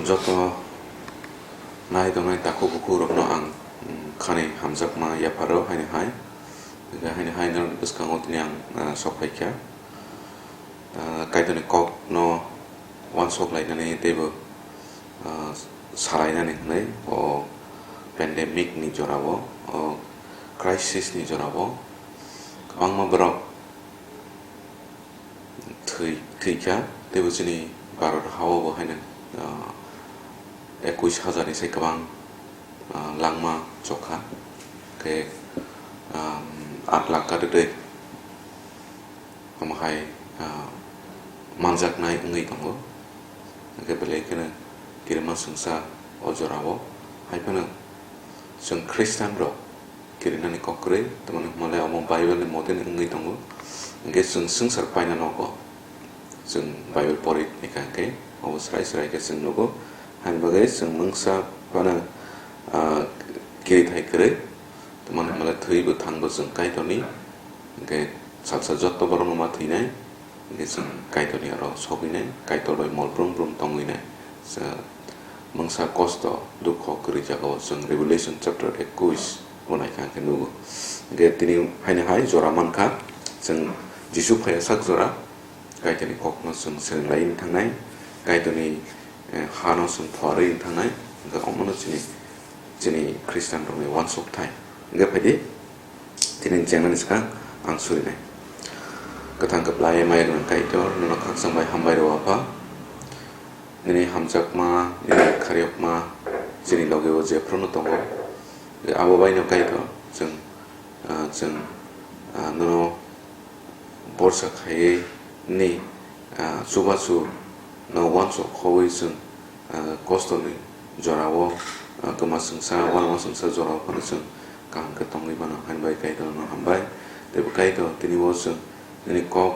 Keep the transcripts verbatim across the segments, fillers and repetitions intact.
Joto nai tongnai takhuk bukhuk rokno ang, mm, khani hamjakma yapharo haino hai. Hwnkhe haino hai norokni bwskango tini ang, ah, sok phaikha. Ah, Kaitorni kokno uansuk lainani teibo, ah, salainani hwnwi o pandemic ni jorao, o crisis ni jorao kwbangma borok thwi, thwikha, teibo chini Bharat hao bo haino, ah, ekush hajar ni sai kwbang, ah, langma chokha, khe, ah, aat lakh ka rwtwi omo hai, ah, manjaknai wngwi tongo. Hwnkhe belai kheno kirima swngsa o jorao hai phano chwng Khristan rok kirinani kok kwrwi, tamoni hwnmale omo Bible ni mote ni wngwi tongo. Hwnkhe chwng swngchar paina nogo, chwng Bible pori naikha hwnkhe obo srai srai khe chwng nugo. Haini bagwi chwng mungsa phano, ah, kirithai kwrwi, tamoni hwnmale thwibo thangbo chwng Kaitorni, hwnkhe salsa jotto borokno ma thwinai. Hwnkhe chwng Kaitorni aro sogwinai, Kaitor bai mol brum brum tongwinai. Chwng mungsa kosto, dukho kwrwi jagao chwng Revelation chapter ekush bo naikha hwnkhe nugo. Hwnkhe tini haino hai jora mankha, chwng Jisu phaiya sak jora, Kaitorni kokno chwng seleng lai wng thangnai, Kaitorni, eh, hano chwng phuarwi wng thangnai, hwnkhe omono chini, chini Khristian rokni uansukthai. Hwnkhe phaidi. Tini chengnani swkang ang surinai. Kwthang kwplai maya gwnang Kaitor, nono khakchang bai hambai rw Apha. Nini hamjakma, nini kharyokma chini logi o jephruno tongo. Abo baino Kaitor, chwng, ah, chwng, ah, nono borsa khaiwi ni, ah, chubachu no uansuk khowi chwng, ah, kostoni jorao, ah, kwma swngsa, uanama swngsa jorao phano chwng kaham khe tongwi mano. Haini bai Kaitor no hambai. Teibo Kaitor tini bo chwng nini kok,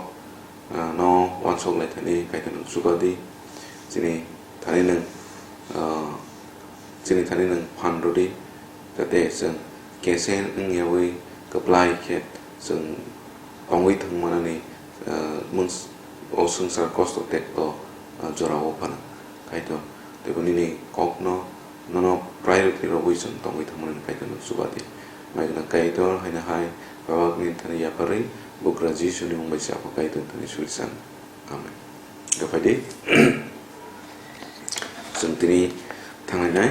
ah, no uansuk lai thani Kaitor nwng chuba di. Chini thani nwng, ah, chini thani nwng phan rw di. Jate chwng kesen wngyawi kwplai khe chwng tongwi thwng manani, ah, mons-, o swngchar kosto tekto, ah, jorao phano Kaitor. Teibo nini kokno nono priority rwui chwng tongwi thangmani Kaitor no chuba di. Mai gwnang Kaitor haino hai Baba nini thani yapharwi bugra Jisuni mung bai se Apha Kaitor thani suri san. Amen. Hwnkhe phaidi. Chwng tini thanglainai,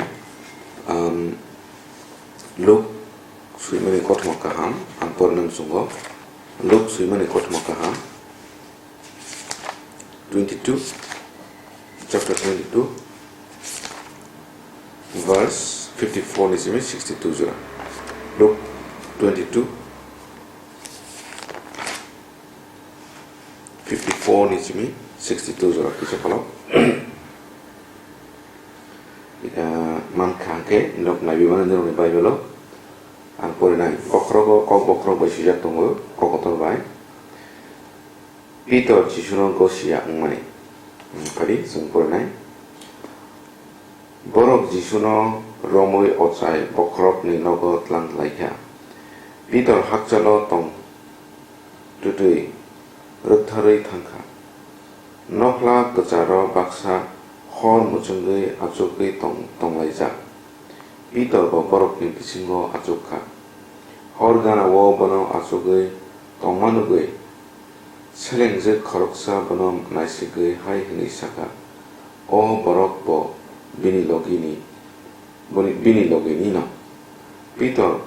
um, Luk swimani kothoma kaham, ang porna muchungo. Luk swimani kothoma kaham, twenty-two, chapter twenty-two, verse fifty-four ni simi sixty-two jora. Luk twenty-two, fifty-four ni simi sixty-two jora kisa phalok. Ita mankha hwnkhe nok naiwi mano nini Bible o. Ang porinai. Bokhorogo kok bokhorok bai swijak tongo, kok kotor bai. Pitor Jisuno gosia wngmani. Phari chwng porinai. Borok Jisuno romwi ochai bokhorokni nogo tlang laikha. Pitor hakchalo tong twtwi rwktharwi thangkha. Nokhla kwcharo baksa hor muchungwi achugwi tong-, tonglaijak. Pitor bo borokni bisingo achukha. Hor ganao bono achugwi tongma nugwi, selengjwk khoroksa bono naisigwi hai hwnwi sakha, "O borok bo bini logini, bini, bini loginino." Pitor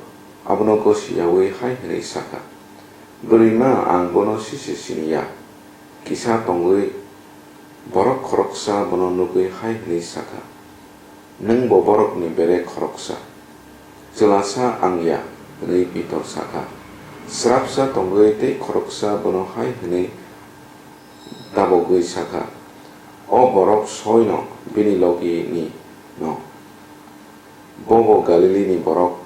abono gosiyaui hai hwnwi sakha, "Bwrwima, ang bono sise sini ya." Kisa tongwi borok khoroksa bono nugwi hai hwnwi sakha, "Nwng bo borokni bere khoroksa." "Chwlasa ang ya," hwnwi Pitor sakha. Srapsa tongwi tei khoroksa bono hai hwnwi dabogwi sakha, "O borok soino bini logini no. Bo bo Galilini borok."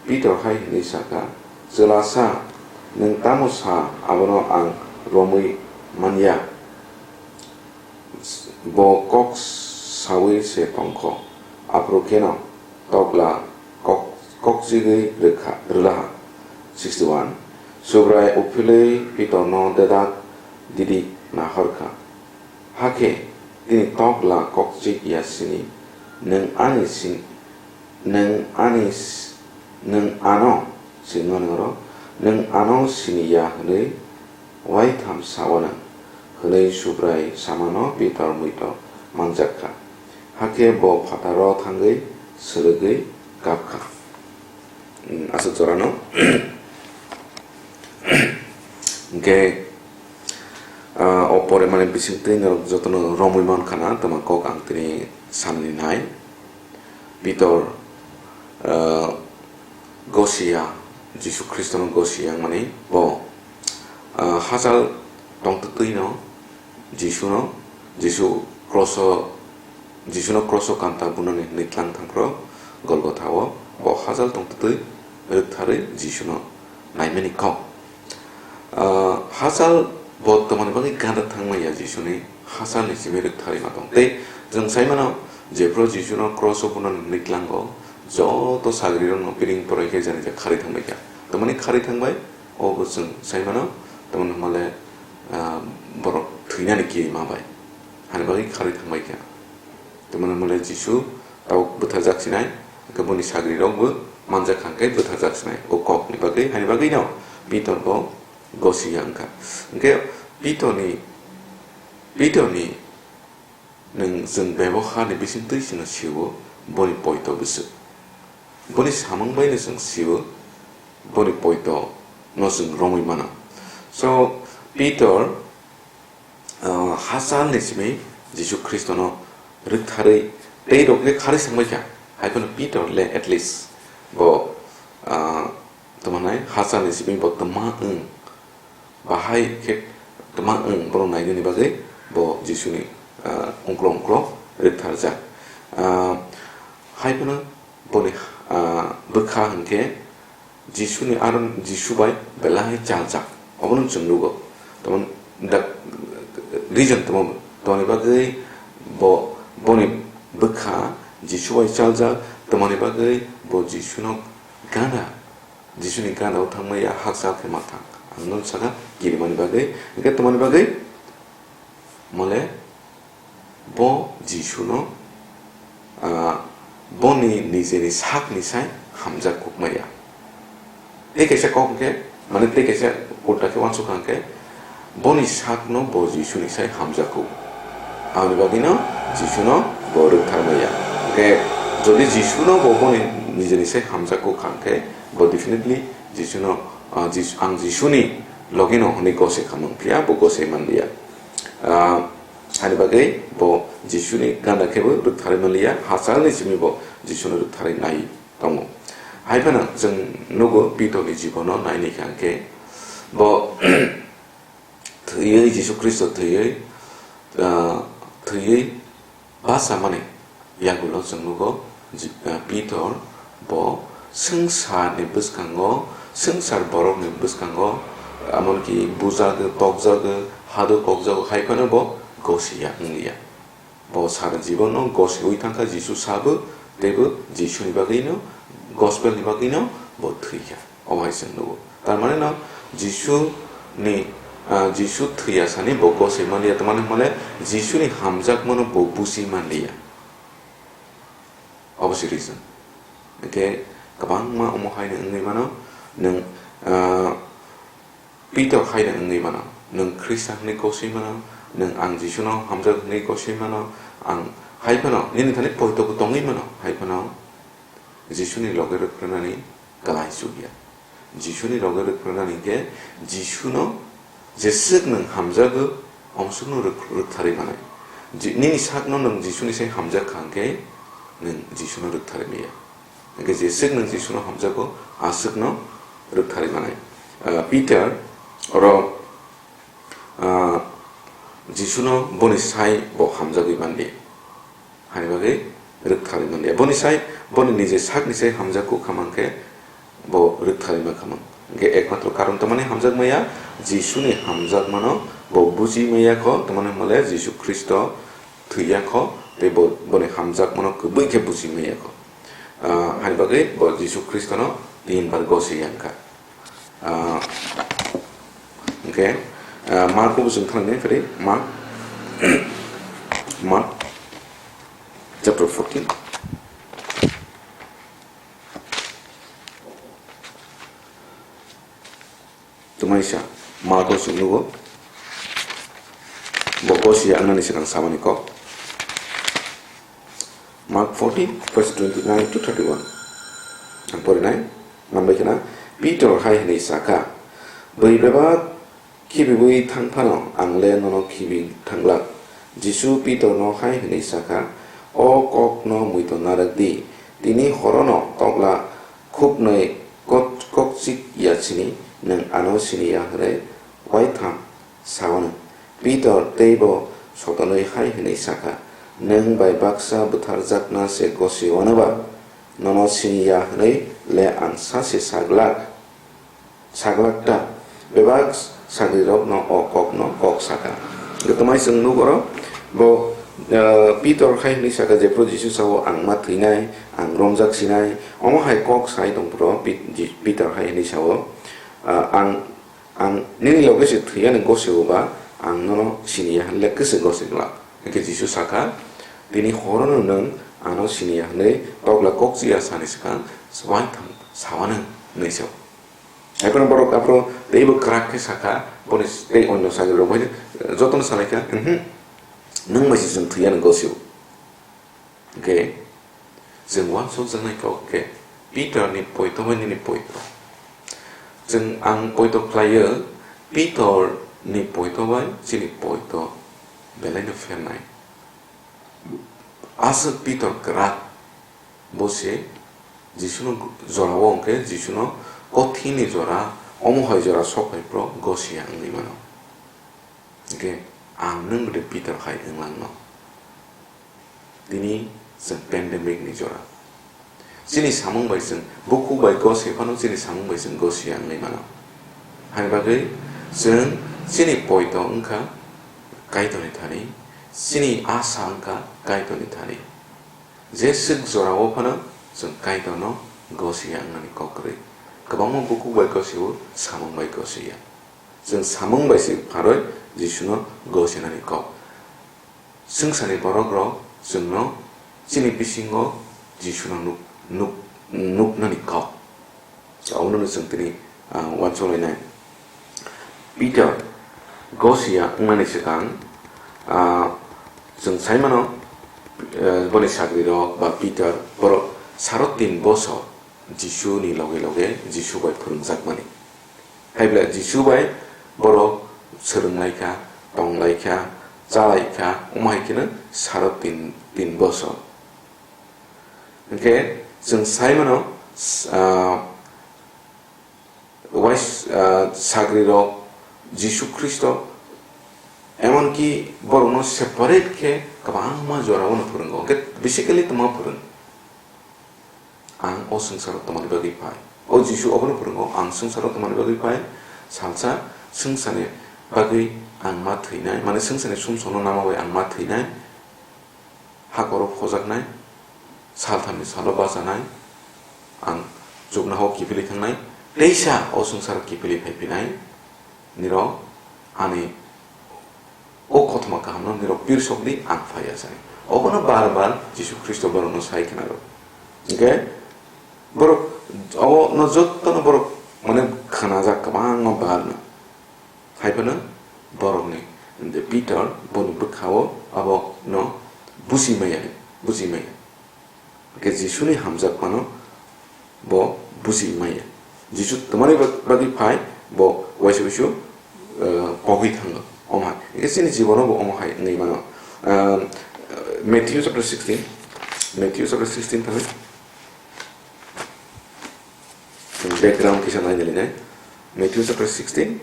Pitor hai hwnwi sakha, "Chwlasa, nwng tamo sa abono ang romwi man ya? Bo kok saui se tongkho, aphuru kheno tokla kok-, kokchigwi rwkha, rwlaha." Sixty-one. Subrai uphilwi Pitorno dedak didik nahorkha. Hakhe tini tokla kokchik ya sini Nwng ani sin-, nwng ani s-, nwng ano sinmani oro, nwng ano sini ya hwnwi waitham sa-o nwng, hwnwi Subrai samano Pitor muito manjak kha. Hakhe bo phataro thangwi swrwgwi kap kha. Hmm, aswk jorano. Hwnkhe, ah, o pore mani bisingtwi norok jotono romwi mankha na, tamo kok ang tini sanani nai. Pitor, ah, gosia, Jisu Khristono gosia wngmani bo, ah, hachal tongtwtwino Jisuno, Jisu kroso, Jisuno kroso kanta bunani hwnwi tlang thangphro Golgotha-o bo hachal tongtwtwi rwktharwi Jisuno naimani kok. Ah, hachal bo tamoni bagwi ganda thangmaya Jisuni hachalni simi rwktharwi ma tong. Tei chwng sai mano, jephru Jisuno kroso bunani hwnwi tlango, joto sagrirokno piring poroi khe jani ja kharwi thangbai kha. Tamoni kharwi thangbai, obo chwng sai mano, tamoni hwnmale, ah, borok thwinani kiri ma bai. Hani bagwi kharwi thangbai kha. Tamoni hwnmale Jisu tabuk bwtharjak sinai, hwnkhe boni sagrirokbo manjak kha hwnkhe bwtharjak sinai. O kokni bagwi, hani bagwino Pitor bo gosi ya wngkha. Hwnkhe Pitorni, Pitorni nwng chwng beboharni bisingtwi chwngno sio, boni poito bwswk. Boni samung baino chwng sio, boni poito no chwng romwi mano. So, Pitor, ah, hachalni simi Jisu Khristono rwktharwi tei rok le kharwi sangbai kha. Hai phano Pitor le at least bo, ah, tamo nai hachalni simi bo twma wng, bahai khe twma wng borok nainani bagwi bo Jisuni, ah, ungklo ungklo rwktharjak. Ah, hai phano boni, ah, bwkha hwnkhe Jisuni aro Jisu bai belai chaljak, obono chwng nugo. Tamon the reason tamo, tamoni bagwi bo, boni bwkha Jisu bai chaljak, tamoni bagwi bo Jisuno gana, Jisuni gana o thangmaya hakchal khe ma thang. Ang nono saka kirimani bagwi, hwnkhe tamoni bagwi mole bo Jisuno, ah, boni nijeni sakni sai hamjak kukmaya. Tei kaisa kok hwnkhe, mane tei kaisa ulta khe uansukha hwnkhe, boni sakno bo Jisuni sai hamjak kuk. Aboni bagwino Jisuno bo rwktharmaya. Hwnkhe jodi Jisuno bo boni nijeni sai hamjak kuk kha hwnkhe, bo definitely Jisuno, ah, Jis-, ang Jisuni logino hwnwi gose khamung phiya, bo gose manliya. Ah, Ani bagwi bo Jisuni gana khe bo rwktharwi manliya, hachalni simi bo Jisuno rwktharwi nai tongo. Hai phano chwng nugo Pitorni jibono naini kha hwnkhe bo thwiwi, Jisu Khristo thwiwi, ah, thwiwi bachamani yagulo chwng nugo, Ji-, ah, Pitor bo swngcharni bwskango, swngchar borokni bwskango, emonki bujagwi, pokjagwi, hado pokjago, hai phano bo gosiya wngliya. Bo sara jibono gosiwi thangkha, Jisu sabo, teibo Jisuni bagwino, gospelni bagwino bo thwikha. Obo hai chwng nugo. Tar mane no Jisu ni, ah, Jisu thwiya sani bo goswi manliya, tamani hwnmale Jisu ni hamjakmano bo buji manliya. Obo se reason. Hwnkhe kwbangma omo hai no wngwi mano, nwng, ah, Pitor hai no wngwi mano, nwng Khrista hwnwi goswi mano, nwng ang Jisu no hamjak hwnwi goswi mano, ang hai phano nini thani poito bo tongwi mano, hai phano Jisuni loge rwkhrwnani kwlai chukya. Jisuni loge rwkhrwnani hinkhe Jisuno jeswk nwng hamjago, omswkno rwk-, rwktharwi manai. Ji-, nini sakno nwng Jisuni sai hamjak kha hinkhe nwng Jisuno rwktharwi maya. Hinkhe jeswk nwng Jisuno hamjago, aswkno rwktharwi manai. Ah, Peter oro, ah, Jisuno boni sai bo hamjagwi mandi. Hani bagwi rwktharwi manliya. Boni sai, boni nije sakni sai hamjakgo kha mankhe bo rwktharwi mankha mang. Hinkhe ekmatro karon tamani hamjak maya, Jisuni hamjakmano bo buji maya kho, tamani hwnmale Jisu Khristo thwiya kho, tei bo, boni hamjakmano kwbwi khe buji maya kho. Ah, hani bagwi bo Jisu Khristono tin bar gosiya wngkha. Ah, hinkhe, ah, Mark bo chwng thangni phari, Mark, Mark chapter fourteen, Waisa Marko chwng nugo, bo gosi ya wngnani swkang samani kok. Mark fourteen, verse twenty-nine to thirty-one. Ang porinai, nambai khna, Pitor hai hwnwi sa kha, "Bwi bebak khibiwi thang phano ang le nono khibi thang glak." Jisu Pitorno hai hwnwi sa kha, "O kokno muitu narwk di, tini horono tokla khuknwi kok-, kokchik ya sini nwng ano sini ya hwnwi waitham sa anw." Pitor teibo sotonwi hai hwnwi sa kha, "Nwng bai baksa butharjakna se gosi anw ba? Nono sini ya hwnwi le ang sa se sa glak, sa glak ta?" Bebak sagrirokno o kokno kok sa kha. Hwnkhe twmai chwng nuk oro, bo, eh, Pitor hai hwnwi sa kha, jephru Jisu sa-o, "Ang ma thwinai, ang romjak sinai." Omo hai kok sai tong phuru Pit-, Ji-, Pitor hai hwnwi sa-o, ah, "Ang, ang nini loge se thwi ani gosi-o ba, ang nono sini ya hwnle kwswk gosi glak." Hwnkhe Jisu sa kha, "Tini horono nwng ano sini ya hwnwi tokla kokchik ya sani swkang waitham sa anw," hwnwi sa-o. Haiphano borok aphuru teibo kwrak khe sa kha, boni tei onyo sagrirok bai jotono sa lai kha, "Umhu, nwng bai se chwng thwi ani gosi-o." Hwnkhe chwng uansukjaknai kok khe Pitorni poito bai nini poito. Chwng ang poito khlai-o, Pitorni poito bai chini poito belaino phernai. Aswk Pitor kwrak, bo se Jisuno jora-o hwnkhe Jisuno kothinni jora, omo hai jora sok hai phuru gosi ya wngwi mano. Hwnkhe ang nwng bwdwi Pitor hai wng langno? Tini chwng pandemic ni jora. Chini samung bai chwng bukhuk bai gosi phano chini samung bai chwng gosi ya wngwi mano. Hani bagwi chwng chini poito wngkha Kaitorni thani, chini asa wngkha Kaitorni thani. Jeswk jora-o phano chwng Kaitorno gosi ya wngnani kok kwrwi. Kwbangma bukhuk bai gosi-o, samung bai gosi ya. Chwng samung bai se pharwi Jisuno gosinani kok. Swngcharni borokrok chwngno chini bisingo Jisuno nuk-, nuk-, nuknani kok. Abono chwng tini, ah, uansuk lainai. Pitor gosi ya wngnani swkang, ah, chwng sai mano, eh, boni sagrirok ba Pitor borok saro tin bosor Jisuni loge loge Jisu bai phwrwngjakmani. Hai belai Jisu bai borok swrwng lai kha, tong lai kha, cha lai kha, omo hai kheno saro tin, tin bosor. Hwnkhe chwng sai mano, ah, wais-, ah, sagrirok Jisu Khristo emonki borokno separate khe kwbangma jorao no phwrwngo. Hwnkhe basically tongma phwrwng? Ang o swngcharo tongmani bagwi phai. O Jisu obono phwrwngo, "Ang swngcharo tongmani bagwi phai, salsa swngcharni bagwi ang ma thwinai, mane swngcharni sumsokno nama bai ang ma thwinai, hakoro phojaknai, salthamni salo bachanai, ang chuknohao kiphilwi thangnai, teisa o swngcharo kiphilwi phaiphinai, nirok ani o kothoma kahamno nirok pirsok di, ang phai ya," sai. Obono bar bar Jisu Khristo borokno sai khna rw. Hwnkhe borok obono jottono borok mane khnajak kwbangma bar no. Hai phano borokni, de, Pitor boni bwkha-o abono buji maya, buji maya. Hwnkhe Jisuni hamjakmano bo buji maya. Jisu tongmani bag-, bagwi phai, bo waisa waisa, eh, pogwi thango. Omo hai. Hwnkhe chini jibono bo omo hai wngwi mano. Um, Matthew chapter sixteen. Matthew chapter sixteen thangwi. Background kisa nai nai nai. Matthew chapter sixteen,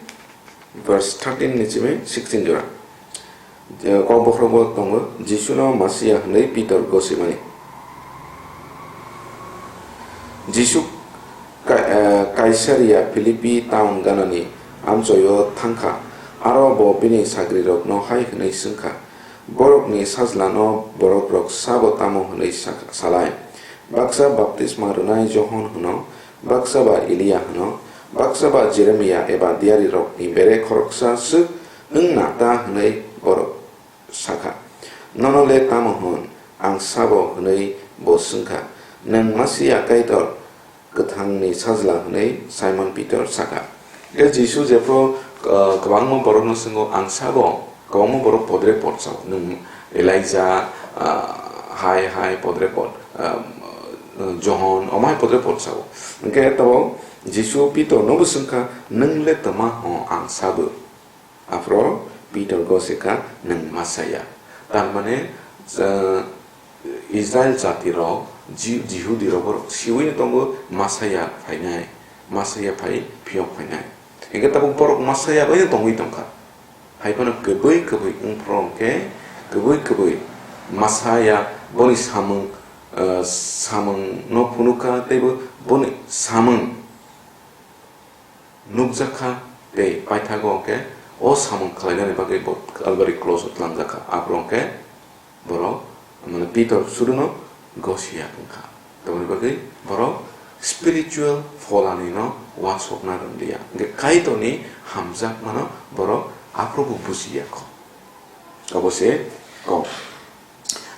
verse thirteen ni simi sixteen jora. Je kok bokhorok bo tongo, Jisuno Masia hwnwi Pitor gosimani. Jisu Ka-, eh, Kaisaria Philippi town ganani amchoio thangkha. Aro bo bini sagrirokno hai hwnwi swngkha, "Borokni Sajlano borokrok sabo tamo hwnwi sa-, salai? Baksa baptisma rwnai Johon hwno, baksa ba Elia hwno, baksa ba Jeremia eba diyarirokni bere khoroksa swk wng na ta?" hwnwi borok sa kha. "Nono le tamo hwn?" ang sabo hwnwi bo swng kha. "Nwng Masia Kaitor Kwthangni Sajla," hwnwi Simon Pitor sa kha. Khe Jisu jephru, ah, kwbangma borokno swngo, "Ang sabo?" Kwbangma borok podre pod sao, "Nwng Elijah, ah, hai hai podre pod, ah, Johon, omo hai podre pod sao." Hwnkhe tabuk Jisu Pitorno bo swngkha, "Nwng le twma ho ang sabo?" Aphuru Pitor gosika, "Nwng Masaia." Tar mane, ah, Israel jati rok, Ji-, Jihudi rok borok siui no tongo Masaia phainai, Masaia phai phiyok phainai. Hingke tabuk borok Masaia bai no tongwi tongkha. Hai phano kwbwi kwbwi wngphuru hingke kwbwi kwbwi Masaia boni samung, eh, samung no phunukha tei bo boni samung nukjakha tei paithago hingke o samung khlainani bagwi bo Calvary cross o twlangjakha. Aphuru hingke borok, mane, Pitor suduno gosiya wngkha. Tamoni bagwi borok spiritual pholani no uansukna rwnglia. Hingke Kaitorni hamjakmano borok aphuru bo bujiya kho. Obo se kok.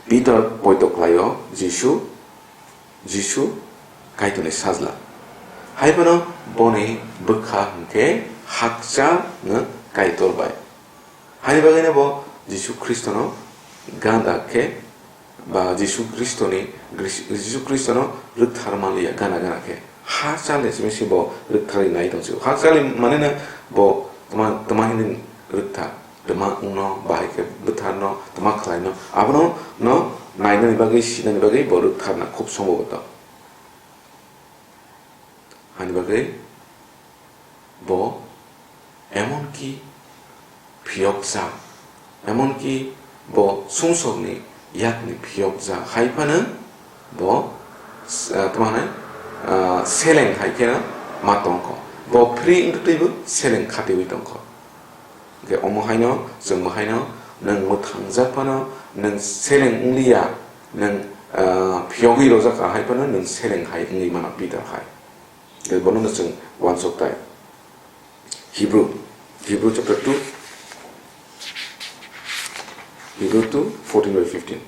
Pitor poito khlaio Jisu, Jisu Kaitorni sajla. Hai phano boni bwkha hwnkhe hakchal no Kaitor bai. Haini bagwino bo Jisu Khristono gana khe, ba Jisu Khristoni, Jisu Khristono rwktharma liya gana gana khe. Hakchalni simi se bo rwktharwi nai tong sio. Hakchalni maneno bo tma, tma hini rwkthar, tma wngno, bahai khe bwtharno, tma khlaino, abono no nainani bagwi, sinani bagwi bo rwktharna khub somboboto. Hani bagwi bo emonki phiyokjak, emonki bo sumsokni yakni phiyokjak hai phano bo, ah, tma hwnai, ah, seleng hai kheno ma tongkho. Bo free wngtwi twibo seleng khatiwi tongkho. Hingke omo haino, chwngbo haino, nwng mwthangjak phano, nwng seleng wngliya, nwng, ah, phiyogwi rojak kha hai phano, nwng seleng hai wngwi mano Pitor hai. Tei bono no chwng uansuk tai. Hebrew, Hebrew chapter two, Hebrew two, fourteen by fifteen.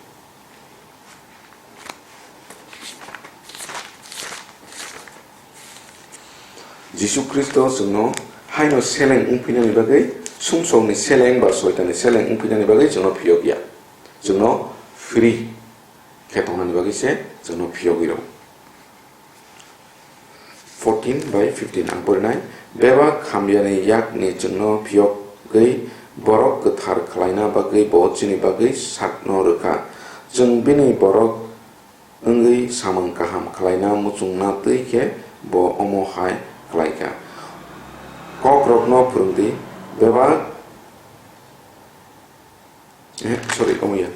Jisu Khristo chwngno haino seleng wngphinani bagwi, sumsokni seleng ba soitanni seleng wngphinani bagwi chwngno phiyokya. Chwngno free khe tongnani bagwi se chwngno phiyogwi rw. Fourteen by fifteen ang porinai. Bebak hamyani yakni chwngno phiyogwi borok kwthar khlaina bagwi bo chini bagwi sakno rwkha. Chwng bini borok wngwi samung kaham khlaina muchungna twi khe bo omo hai khlaikha. Kokrokno phwrwngdi, bebak, eh, sorry, omo ya.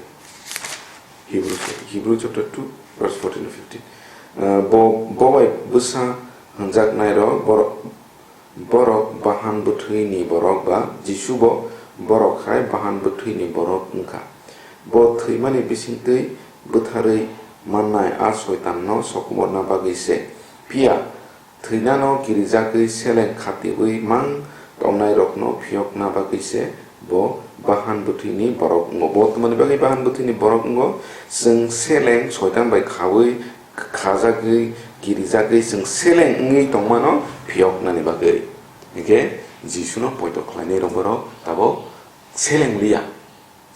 Hebrew, Hebrew chapter two, verse fourteen to fifteen. Eh, bo, bo bai bwsa hwnjaknairok borok, Borok bahan bwthwini borok ba Jisu bo borok hai bahan bwthwini borok wngkha. Bo thwimani bisingtwi bwtharwi mannai a soitanno sokomorna bagwi se. Phiya thwinano kirijagwi seleng khatiwi mang tongnairokno phiyokna bagwi se bo bahan bwthwini borok wngo. Bo twmani bagwi bahan bwthwini borok wngo? Chwng seleng soitan bai khaui khajagwi, kirijagwi chwng seleng wngwi tongmano phiyoknani bagwi. Hinkhe Jisuno poito khlainai rok borok tabok seleng liya.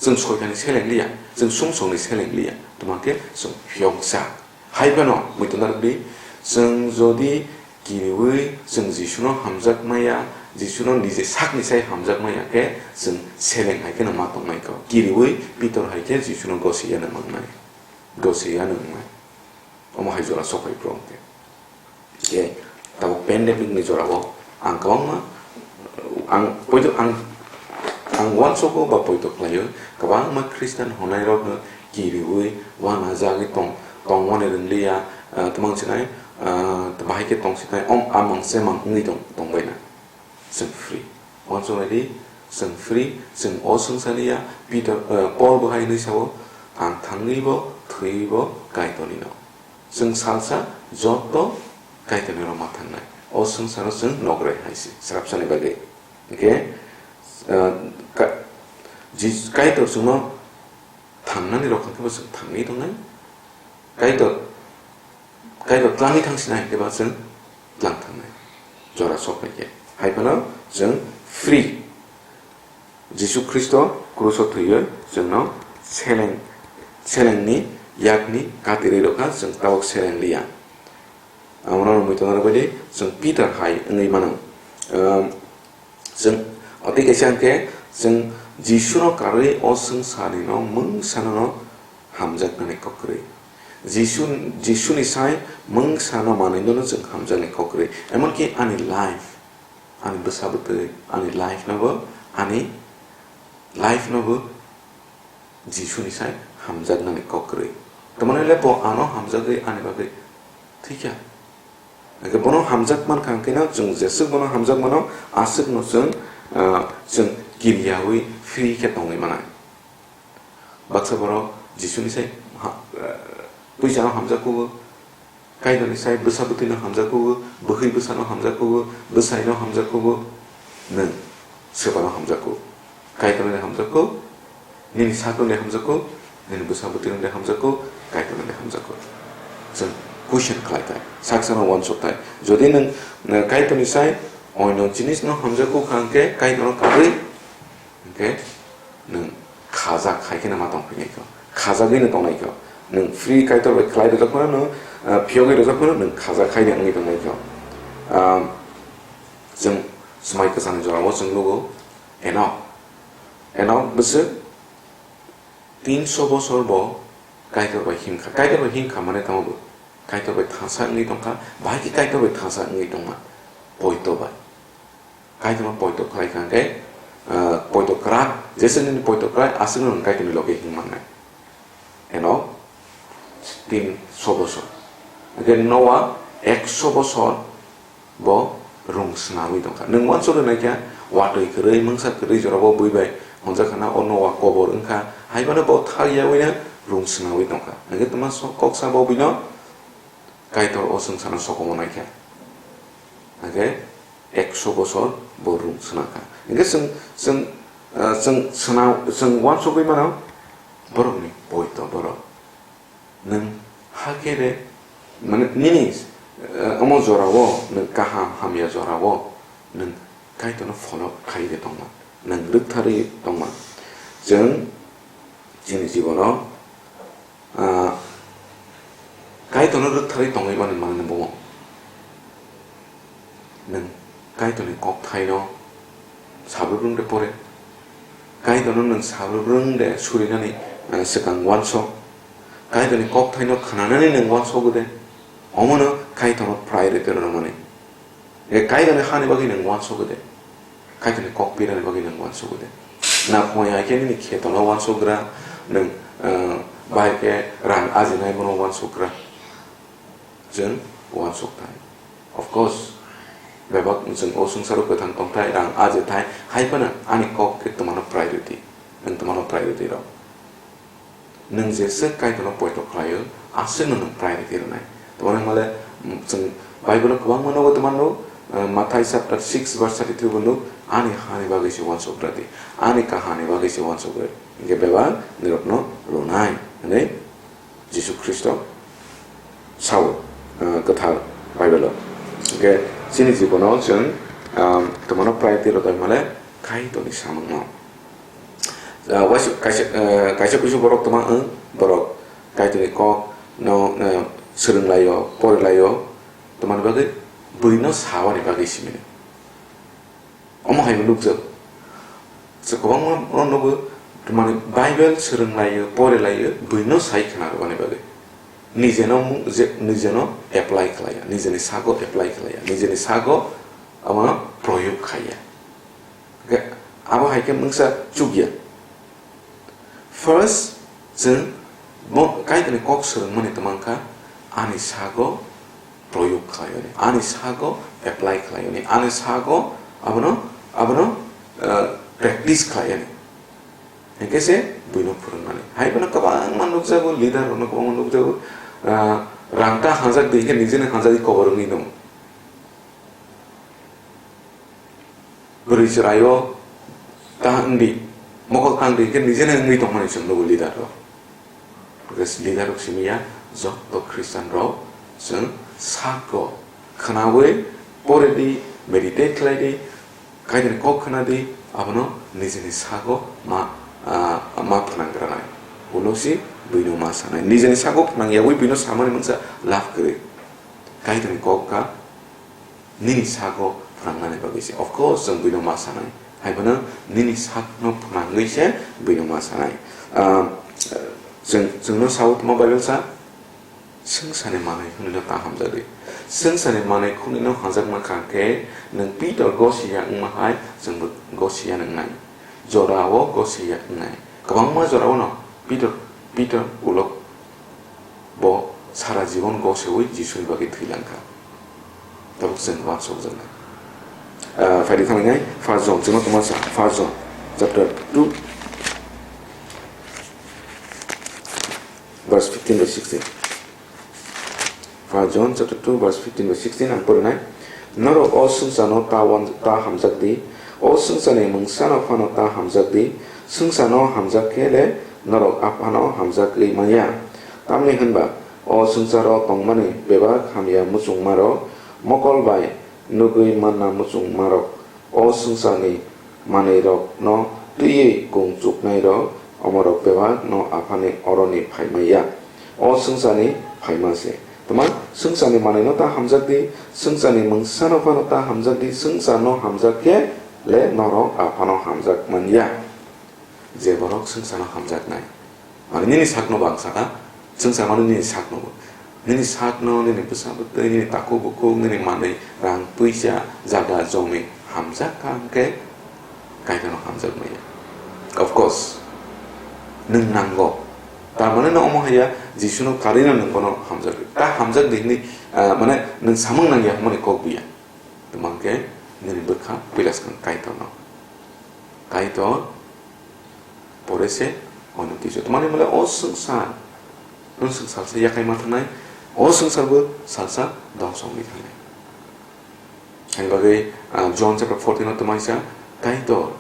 Chwng soitani seleng liya, chwng sumsokni seleng liya. Tamo khe chwng phiyokjak. Hai phano muitu narwkdi, chwng jodi kiriui chwng Jisuno hamjak maya, Jisuno nije sakni sai hamjak maya khe chwng seleng hai kheno ma tongnai kho. Kiriui Pitor hai khe Jisuno gosiya nang mangnai. Gosiya nang wngnai. Omo hai jora sok phai phuru hwnkhe. Hwnkhe tabuk pandemic ni jora o ang kwbangma, ang poito, ang, ang uansugo ba poito khlaio, kwbangma Christian hwnai rokno kiriui uanajagwi tong, tongmani rwngliya, ah, twmang sinai, ah, bahai khe tong sinai, om amang semang wngwi tong, tongbaina. Chwng free. Uansuknai di, chwng free, chwng o swngchaliya, Peter, eh, Paul bo hai hwnwi sao, "Ang thangwi bo, thwiwi bo Kaitorni no." Chwng salsa joto Kaitorni roma thangnai. O swngcharo chwng nograi hai se, srapsani bagwi. Hwnkhe, eh, ka-, Jis-, Kaitor chwngno thangnani rokha khe bo chwng thangwi tongnai. Kaitor Kaitor twlangwi thang sinai khe ba chwng tlang thangnai. Jora sok phai khe. Hai phano chwng free. Jisu Khristo kruso thwiwi chwngno seleng, selengni yakni katirwi rwkha, chwng tabuk seleng liya. Amorok muitongrok bai chwng Peter hai wngwi mano. Ehm, chwng, o tei kaisa hwnkhe chwng Jisuno karwi o swngcharnino mungsano hamjaknani kok kwrwi. Jisu, Jisuni sai mungsano manwino chwng hamjaknani kok kwrwi. Emonki ani life, ani bwsa bwtwi, ani life nobo, ani life nobo Jisuni sai hamjaknani kok kwrwi. Tamoni le bo ano hamjagwi ani bagwi thwikha. Hwnkhe bono hamjak mankha hwnkhe no chwng jeswk bono hamjak mano, aswkno chwng, ah, chwng kiriyawi free khe tongwi manai. Baksa borok Jisuni sai ha-, ah, puisano hamjak kugo, Kaitorni sai bwsa bwtwino hamjak kugo, bwkhwi bwsano hamjak kugo, bwsaino hamjak kugo, nwng swpano hamjak kugo. Kaitorni hamjak kugo, nini sakno de hamjak kugo, nini bwsa bwtwino de hamjak kugo, Kaitorni de hamjak kugo. Chwng question khlai thai, saksano uansuk thai. Jodi nwng, nwng Kaitorni sai oino jinisno hamjak kugo kha hwnkhe Kaitorno karwi Hwnkhe nwng khajak hai kheno ma tong phinai kho, khajagwino tongnai kho. Nwng free Kaitor bai khlai rwjak phano, nwng, ah, phiyogwi rwjak phano nwng khajak haino wngwi tongnai kho. Ah, chwng swmai kwchangni jorao chwng nugo, Enok, Enok bwswk tinso bosor bo Kaitor bai himkha. Kaitor bai himkha mane tamo bo? Kaitor bai thansa wngwi tongkha, bahai khe Kaitor bai thansa wngwi tongma? Poito bai. Kaitorno poito khlai kha hwnkhe, ah, poito kwrak, jesa nini poito kwrak, aswkno nwng Kaitorni loge him mannai. Eno tin so bosor. Hwnkhe Noa ekso bosor bo rung swnawi tongkha. Nwng uansukgwi naikha, watwi kwrwi, mungsa kwrwi jorabo bui bai honjak khana, o Noa kobor wngkha, hai phano bo thak yawino rung swnawi tongkha. Hwnkhe twma so-, kok sa bo buino Kaitor o swngcharno sokomornai kha. Hwnkhe ekso bosor bo rung swnakha. Hwnkhe chwng, chwng, ah, chwng swnam, chwng uansugwi mano, borokni poito borok. Nwng hakhe de, mane, nini, ah, omo jorao, nwng kaham hamya jorao, nwng Kaitorno follow khai de tongma, nwng rwktharwi tongma. Chwng chini jibono, ah, Kaitorno rwktharwi tongwi mani manwi bo. Nwng Kaitorni kokthaino sabrubrung de pore. Kaitorno nwng sabrubrung de surinani, ah, swkang uansuk. Kaitorni kokthaino khnanani nwng uansukgo de. Omono Kaitorno priority rwmani. E Kaitorni hani bagwi nwng uansukgo de. Kaitorni kok pirani bagwi nwng uansukgo de. Na phunai hai khe nini khetono uansukgra, nwng, eh, bahai khe rang ajinai bono uansukgra. Chwng uansuk thai. Of course, bebak chwng o swngcharo kwthang tong thai, rang aji thai, hai phano ani kok khe twmano priority. Nwng twmano priority rw. Nwng jeswk Kaitorno poito khlaio, aswkno nwng priority rwnai. Tamo hwnmale, mm, chwng Bible-o kwbangma nogo twmano, eh, Mathai chapter six verse thirty-three bo nuk, "Ani hani bagwi se uansuk rwdi, ani kahamni bagwi se uansuk rwdi, hinkhe bebak nirokno rwnai," hwnwi Jisu Khristo sao, eh, kwthar Bible-o. Hinkhe chini jibono chwng, ah, twmano priority rwdi hwnmale Kaitorni samungno. Ah, waisa-, kaisa, eh, kaisa kuisu borok twma wng, borok Kaitorni kok no, eh, swrwng laio, pori laio, twmani bagwi buino sawani bagwi simi. Omo hai nukjak. Se kwbangma no nugo, twmani Bible swrwng laio, pori laio, buino sai khna rwmani bagwi. Nijeno mu-, je, nijeno apply khlaiya, nijeni sago apply khlaiya, nijeni sago abono proyog khaiya. Hwnkhe abo hai khe mungsa chukya. First, chwng bo Kaitorni kok swrwngmani twmang kha, ani sago proyog khlaiwi, ani sago apply khlaiwi, ani sago abono, abono, eh, practice khlaiwi. Hinkhe se buino phwrwngmani. Hai phano kwbangma nukjago, leader rokno kwbangma nukjago, eh, rang ta hanjak di hinkhe nijeni hanjak di kobor wngwi nw. Bwrwi chwraio ta wngdi, mokol tang di, hinkhe nijeni wngwi tongmani chwng nugo leader rok. Because leader rok simi ya, joto Christian rok chwng sako khwnawi pore di, meditate khlai di, Kaitorni kok khna di, abono nijini sago ma, ah, ma phnang granai. Ulo si buino ma sanai. Nijini sago phnang yaui buino samani mungsa love kwrwi. Kaitorni kok kha nini sago phrangnani bagwi se. Of course, chwng buino ma sanai. Hai phano nini sakno phnangwi se buino ma sanai. Ah, chwng, chwngno sao tongma Bible sa, "Swngcharni manwi khwnwino ta hamjakdi." Swngcharni manwi khwnwino hamjakma kha khe, nwng Pitor gosiya wngma hai chwngbo gosiya wngnai. Jorao gosiya wngnai. Kwbangma jorao no Pitor, Pitor ulo bo sara jibon gosiwi Jisuni bagwi thwi lang kha. Tabuk chwng uansukjaknai. Ah, phaidi thanglainai, First John, chwngno tongma sa, First John, chapter two, verse fifteen by sixteen. First John chapter two, verse fifteen by sixteen ang porinai. Norok o swngcharno ta wan-, ta hamjak di, o swngcharni mungsano phano ta hamjak di, swngcharno hamjak khe le norok Aphano hamjagwi manya. Tamni hwnba o swngcharo tongmani bebak hamya muchungmarok, mokol bai nugwi manna muchungmarok, o swngcharni manwirokno twiwi kung chuknairok, omorok bebakno Aphani oroni phaimaya. O swngcharni phaima se. Tma swngcharni manwino ta hamjak di, swngcharni mungsano phano ta hamjak di, swngcharno hamjak khe le norok Aphano hamjak manya. Je borok swngcharno hamjaknai, mane nini sakno bo ang sakha, swngchar mane nini sakno bo. Nini sakno, nini bwsa bwtwi, nini takhuk bukhuk, nini manwi, rang, puisa, jaga, jomi hamjak kha hwnkhe Kaitorno hamjak maya. Of course, nwng nango. Tar mane no omo haiya, Jisuno karwino nwng bono hamjak di. Ta hamjak di hwnwi, ah, mane nwng samung nangya hwnmani kok biya. Tma hwnkhe nini bwkha puila swkang Kaitorno. Kaitor pore se oino kisu. Tma hwnmale o swngchar, o swngchar se yakai ma thangnai, o swngchar bo salsa dongso wngwi thangnai. Ani bagwi, ah, John chapter fourteen o tma sa, Kaitor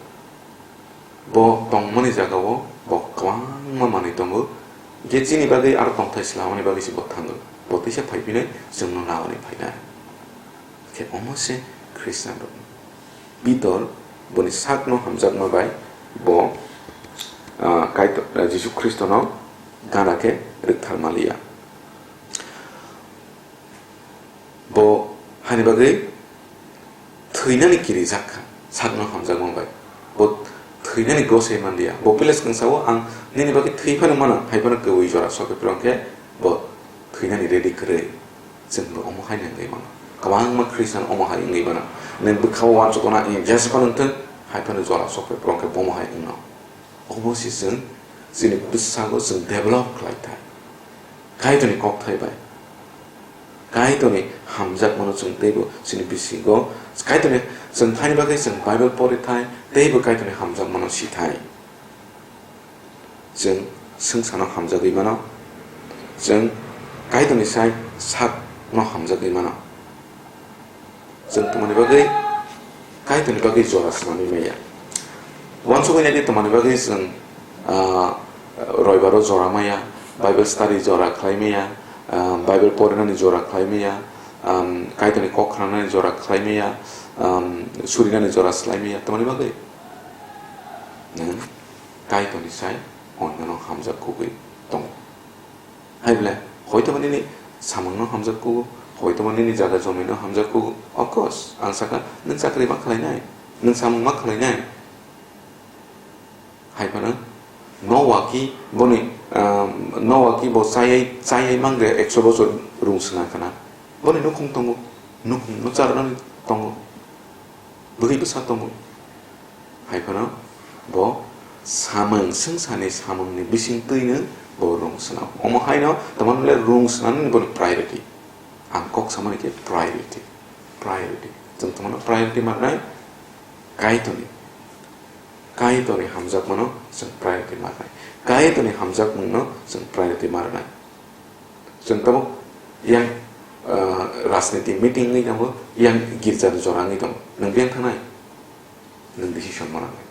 bo tongmani jagao bo kwbangma manwi tongo, je chini bagwi aro tongthai swlamani bagwi se bo thango. Bo teisa phai phino chwngno nabani phainai. Khe omo se Khristian rok. Pitor boni sakno hamjakma bai bo, ah, Kaitor, ah, Jisu Khristono gana khe rwktharma liya. Bo hani bagwi thwinani kirijak kha, sakno hamjakma bai. Bo thwinani gosai manliya. Bo pila swkang sao, "Ang nini bagwi thwi phano mano," hai phano kwbwi jora sokhe phirong khe bo thwinani ready kwrwi. Chwngbo omo hai wngwi mano. Kwbangma Khristian omo hai wngwi mano. Nwng bwkhao uansukna wng jesa phano wngthwng, hai phano jora sokhe phirong khe bomo hai wngno. Obo se chwng chini bwskango chwng develop khlai thai. Kaitorni kokthai bai. Kaitorni hamjakmano chwng teibo chini bisingo, Kaitorni chwng thaini bagwi chwng Bible pori thai, teibo Kaitorni hamjakmano si thai. Chwng swngcharno hamjagwi mano. Chwng Kaitorni sai sakno hamjagwi mano. Chwng tongmani bagwi, Kaitorni bagwi jora swnamwi maya. Uansukwi naidi tongmani bagwi chwng, ah, roibaro jora maya, Bible study jora khlai maya, ah, Bible porinani jora khlai maya, um, Kaitorni kok khnanani jora khlai maya, um, surinani jora slai maya, tongmani bagwi. Nwng Kaitorni sai onyono hamjak kugwi tongo. Hai bwle, hoitoba nini samungno hamjak kugo, hoitoba nini jaga jomino hamjak kugo. Of course, ang sakha, nwng chakri ma khlainai, nwng samung ma khlainai. Hai phano, Noa ki boni, ah, Noa ki bo chayai, chayai mangre ekso bochor rung swnang khna. Boni nukhung tongo, nukhung no charnani tongo. Bwrwi bwsa tongo. Hai phano bo samung, swngcharni samungni bising twino bo rung swnam. Omo haino tongmani le rung swnamni boni priority. Ang kok samani khe priority, priority. Chwng tongmano priority manai Kaitorni. Kaitorni hamjakmano chwng priority manai. Kaitorni hamjakmungno chwng priority manai. Chwng tabuk yang, ah, rajniti meeting wngwi tongo, yang girja jora wngwi tongo. Nwng biyang thangnai? Nwng decision mananai.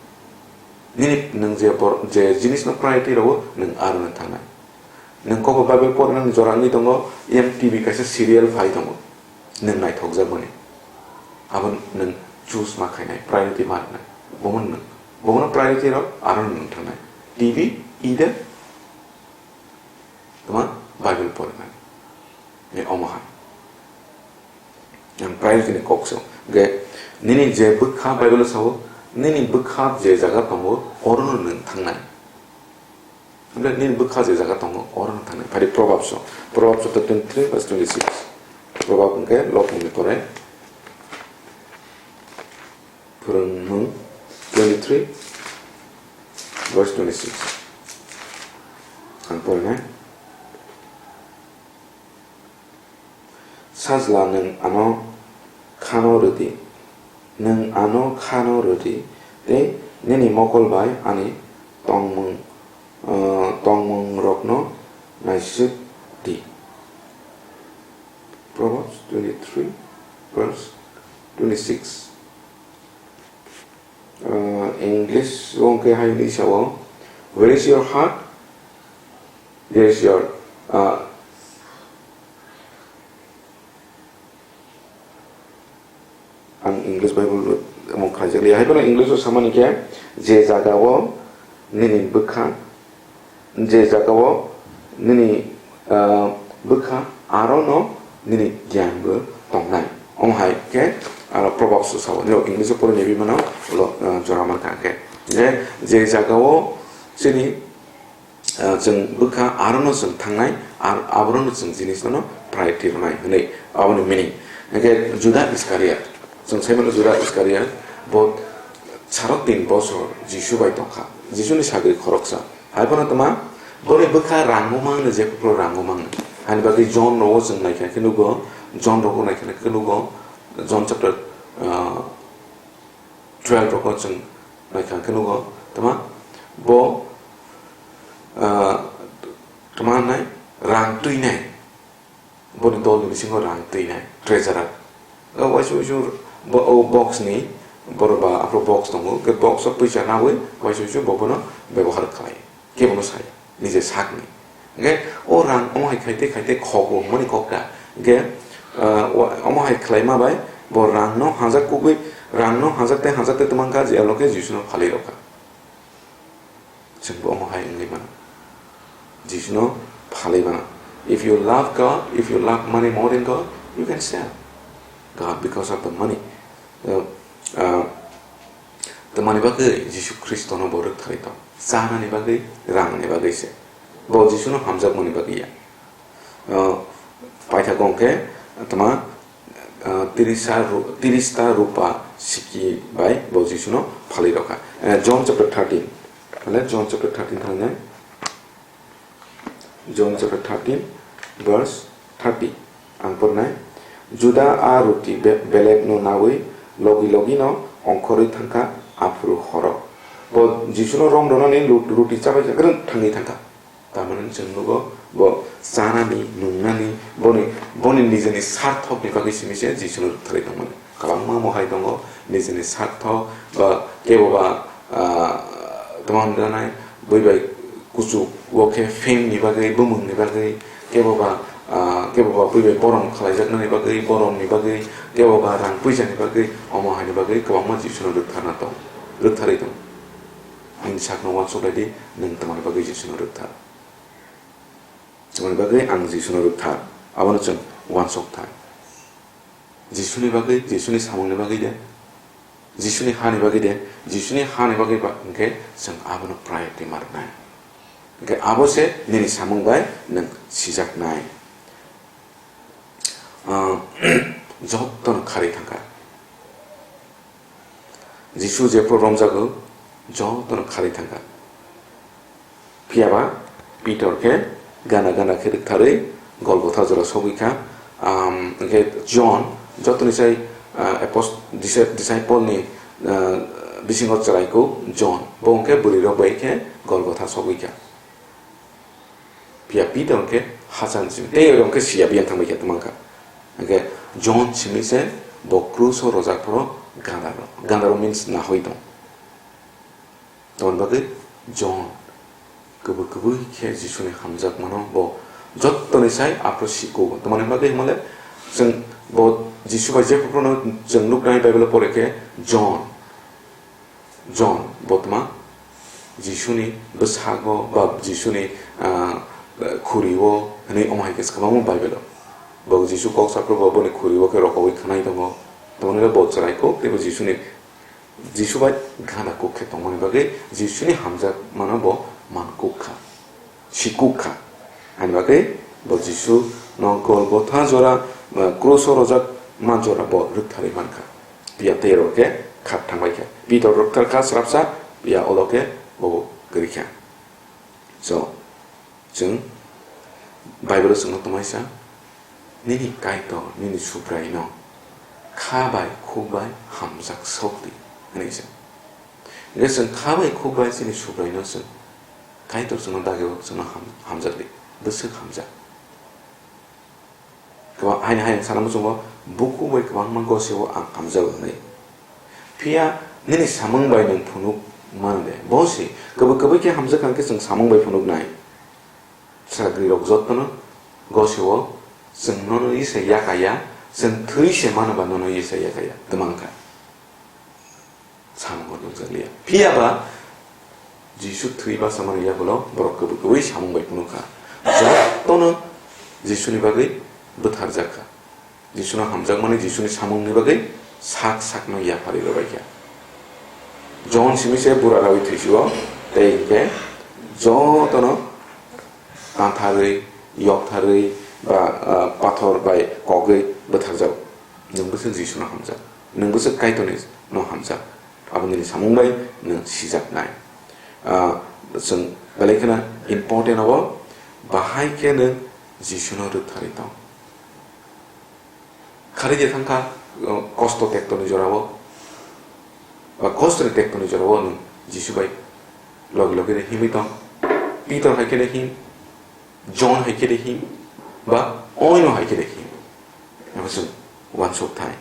Nini nwng je bor-, je jinisno priority rwo, nwng aroni thangnai. Nwng kok Bible porinani jora wngwi tongo, yang T V kaisa serial phai tongo. Nwng naithokjakmani. Abo nwng choose ma khainai, priority ma rwnai. Bomo nwng, bomo priority rok aro nwng thangnai. T V, ide, tama Bible porinai. Ni omo hai. Ang priority ni kok se. Ge, nini je bwkha Bible sao, nini bwkha je jaga tongo, oro no nwng thangnai. Hwnle nini bwkha je jaga tongo, oro no thangnai. Phari Proverbs o. Proverbs chapter twenty-three verse twenty-six. Proverbs hwnkhe lok ni pore. Phwrwngmung twenty-three verse twenty-six. Ang porinai. Sajla, nwng ano khano rwdi, nwng ano khano rwdi, tei nini mokol bai ani tongmung, ah, tongmungrokno naisik di. Proverbs twenty-three, verse twenty-six. Uh, English o hwnkhe hai hwnwi sao, "Where is your heart? There is your," uh, ang English Bible mung khlaijak liya. Hai phano English o samani khe, je jaga o nini bwkha, je jaga o nini, ah, bwkha, aro no nini giyan bo tongnai. Omo hai khe, ah, Proverbs o sao. Nirok English o poroi naiwi mano, ulo, ah, jora mankha khe. Je, je jaga o chini, ah, chwng bwkha, aro no chwng thangnai, ar, aboro no chwng jinis no priority rwnai hwnwi, aboni meaning. Hwnkhe Juda Iskariot, chwng sai mano Juda Iskariot, bo saro tin bosor Jisu bai tongkha. Jisuni sagri khoroksa. Hai phano tma, boni bwkha rangma mangno, je kuphur rangma mangno. Hani bagwi John rogo chwng naikha khe nugo, John rogo naikha khe nugo, John chapter, ah, twelve rogo chwng naikha khe nugo, tma, bo, ah, tma hwnai, rang twinai. Boni dolni bisingo rang twinai, treasurer. O waisa waisa bo, o box ni, borok ba aphuru box tongo, hwnkhe box o puisa nawi waisa waisa bo bono bebohar khlai. Kebono saya, nije sakni. Hwnkhe o rang omo hai khaite khaite khogo hwnmani kok ta. Hwnkhe, ah, wa-, omo hai khlaima bai bo rang no hamjak kugui, rang no hamjak tei hamjak tei twmang kha je alo khe Jisu no phalwi rw kha. Chwngbo omo hai wngwi mano. Jisuno phalwi mano. If you love God, if you love money more than God, you can sell God because of the money. Uh, uh, Tamani bagwi Jisu Khristono bo rwktharwi tong? Chanani bagwi, rangni bagwi se. Bo Jisuno hamjakmani bagwi ya. Uh, paithago hwnkhe tama, uh, tirisa ru-, tirista rupa siki bai bo Jisuno phalwi rokha. Uh, John chapter thirteen. Hale John chapter thirteen thangnai. John chapter thirteen, verse thirty. Ang pornai. Juda a ruti be-, belekno nawi logi logino ongkhorwi thangkha aphuru horo. Bo Jisuno rom rwnani lut-, ruti chabai kha, kwrwng thangwi thangkha. Tamani chwng nugo, bo chanani, nungnani, boni, boni nijeni sarthokni bagwi simi se Jisuno rwktharwi tongmani. Kwbangma mohai tongo, nijeni sarthok, ba kebo ba, ah, tamo hwnjanai, bui bai kuchuk, bo khe fame ni bagwi, bumung ni bagwi, kebo ba, ah, kebo ba bui bai borom khlaijaknani bagwi, borom ni bagwi, kebo ba rang puisa ni bagwi, omo hai ni bagwi kwbangma Jisuno rwktharna tong, rwktharwi tong. Nini sakno uansuk lai di, nwng tamani bagwi Jisuno rwkthar. Tamani bagwi ang Jisuno rwkthar, abono chwng uansuk thar. Jisuni bagwi, Jisuni samungni bagwi de, Jisuni hani bagwi de, Jisuni hani bagwi ba, hwnkhe chwng abono priority ma rwnai. Hwnkhe abo se nini samung bai nwng sijaknai. Ah, jotono kharwi thangkha. Jisu jephru romjago, jotono kharwi thangkha. Phiyaba Pitor khe gana gana khe rwktharwi Golgotha jora sogwi kha. Am, hwnkhe John jotoni sai, ah, apost-, disa-, disciple ni, ah, bisingo chwraiko John, bo hwnkhe bwrwirok bai khe Golgotha sogwi kha. Phiya Pitor hwnkhe hachal ni simi tei oro hwnkhe siya biyang thangbai khe twmang kha. Hwnkhe John simi se bo krus o rwjak phuru gandaro. Gandaro means nahoi tong. Tamoni bagwi John kwbwi kwbwi khe Jisuni hamjakmano bo jottoni sai aphuru sikugo. Tamoni bagwi hwnmale chwng bo Jisu bai je phuru no chwng nuknai Bible pore khe John. John bo tma Jisuni bwsago ba Jisuni, ah, khuri-o hwnwi omo hai khe kwbangma Bible-o. Bo Jisu kok saphuru bo boni khuri-o khe rokowi khwnai tongo. Tamoni bo chwrai kuk tei bo Jisuni, Jisu bai gana kuk khe tongmani bagwi Jisuni hamjakmano bo man kuk kha. Sikuk kha. Ani bagwi bo Jisu no Golgotha jora, ah, kruso rwjak ma jora bo rwktharwi man kha. Phiya tei oro khe khap thangbai kha. Pitor rwkthar kha srapsa, phiya olo khe bo kwrwi kha. So, chwng Bible-o chwngno tongmai sa, "Nini Kaitor, nini Subraino kha bai khuk bai hamjak sok di," hwnwi sa. Hwnkhe chwng kha bai khuk bai chini Subraino chwng Kaitor chwngno dagio chwngno ham-, hamjak di, bwswk hamjak. Kwbang haino hai sana muchungo, "Bukhuk bai kwbangma gosio ang hamjago," hwnwi. Phiya nini samung bai nwng phunuk mano de? Bo se, kwbwi kwbwi khe hamjak hwn khe chwng samung bai phunuknai. Sagrirok jotono gosio chwng nono isa yakaya, chwng thwi se mano ba nono isa yakaya, twmang kha. Samungo nukjakliya. Phiya ba Jisu thwi basamani yagulo borok kwbwi kwbwi samung bai phunuk kha. Jotono Jisuni bagwi bwtharjak kha. Jisuno hamjakmani Jisuni samungni bagwi sak sakno yapharwi rwbaikha. John simi se bura rawi thwisio, tei hinkhe jotono tantharwi, yoktharwi ba, ah, pathor bai kogwi bwtharjak. Nwng bwswk Jisuno hamjak, nwng bwswk Kaitorno hamjak, abo nini samung bai nwng sijaknai. Ah, chwng belai kheno important abo, bahai khe nwng Jisuno rwktharwi tong. Khari je thangkha, uh, kosto tektoni jorao, ba kostoni tektoni jorao nwng Jisu bai logi logi de himwi tong. Pitor hai khe de him, John hai khe de him, ba oino hai khe de him. Abo chwng uansuk thai.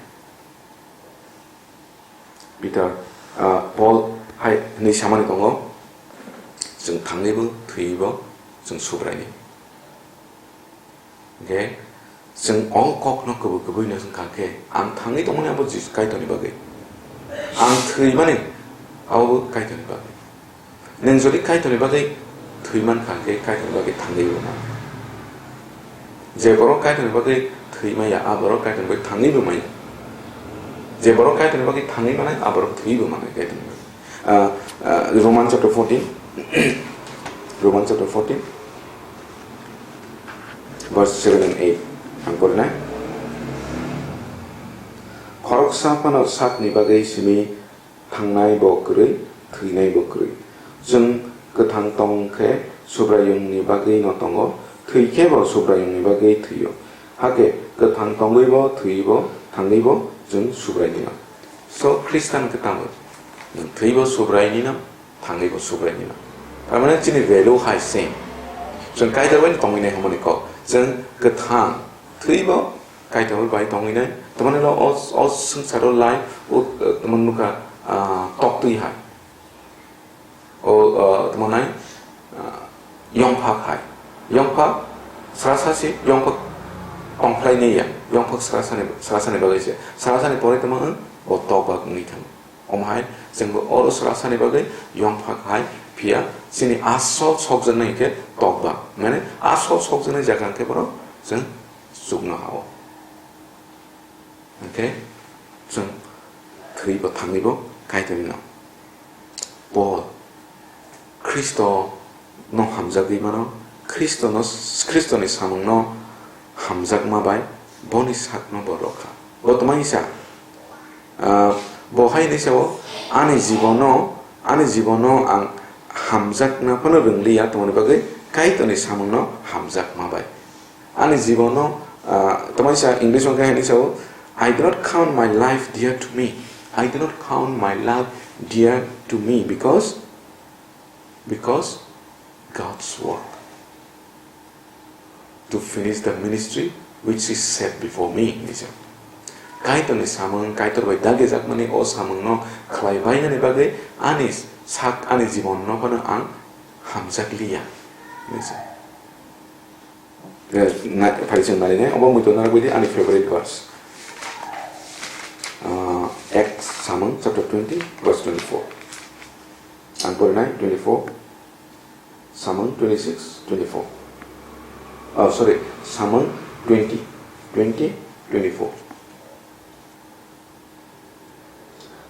Pitor, uh, Paul hai hwnwi samani tongo, chwng thangwibo, thwiwibo, chwng Subraini. Hwnkhe chwng o kokno kwbwi kwbwino wngkha khe, ang thangwi tongmani abo Jisu Kaitorni bagwi. Ang thwimani abo bo Kaitorni bagwi. Nwng jodi Kaitorni bagwi thwi mankha khe, Kaitorni bagwi thangwi bo mano. Je borok Kaitorni bagwi thwi maya, a borok Kaitorni bagwi thangwi bo maya. Je borok Kaitorni bagwi thangwi manai, a borok thwi bo manai Kaitorni bagwi. Ah, ah, Roman chapter fourteen. Roman chapter fourteen, verse seven and eight. Ang porinai. Khoroksa phano sakni bagwi simi thangnai bo kwrwi, thwinai bo kwrwi. Chwng kwthang tong khe Subraiyungni bagwi no tongo, thwi khe bo Subraiyungni bagwi thwio. Hakhe kwthang tongwi bo, thwiwi bo, thangwi bo chwng Subraini no. So, Khristan kwtangwi, nwng thwibo Subraini no, thangwibo Subraini no. Tamani chini value hai same. Chwng Kaitor bai tongwi nai hwnmani kok. Chwng kwthang, thwibo Kaitor bai tongwi nai. Tamani lo o, o swngcharo life, o, tamani nukha, ah, tok twi hai. O, ah, tamo nai, ah, yongphak hai. Yongphak srasa se, yongphak tongphlai ni ya. Yongphak srasani, srasani bagwi se. Srasani pore tamo wng, o tok bak wngwi thango. Omo hai, chwng bo oro srasani bagwi yongphak hai, phiya chini asol sokjaknai hinkhe tok bak. Mane asol sokjaknai jaga hinkhe borok chwng chukno ha-o. Hwnkhe chwng thwibo thangwibo Kaitorni no. Paul Khristo no hamjagwi mano, Khristo no, Khristo ni samung no hamjakma bai boni sak no bo rwkha. Bo twmai sa, ah, bo hai hinwi sao, "Ani jibono, ani jibono ang hamjakna phano rwngliya, tamoni bagwi Kaitorni samung no hamjakma bai." Ani jibono, ah, tamai sa English o khe hinwi sao, "I do not count my life dear to me. I do not count my life dear to me because, because God's work. To finish the ministry which is set before me," hinwi sao. Kaitorni samung, Kaitor bai dagijakmani o samungno khlai bainani bagwi ani sak, ani jibono phano ang hamjakliya, hinwi sao. Eh, na-, phai chwng narinai, obo muitu narwkbaidi ani favorite verse. Samung chapter twenty, verse twenty-four. Ang porinai twenty-four, Samung twenty-six, twenty-four. Oh, sorry, Samung twenty, twenty, twenty-four.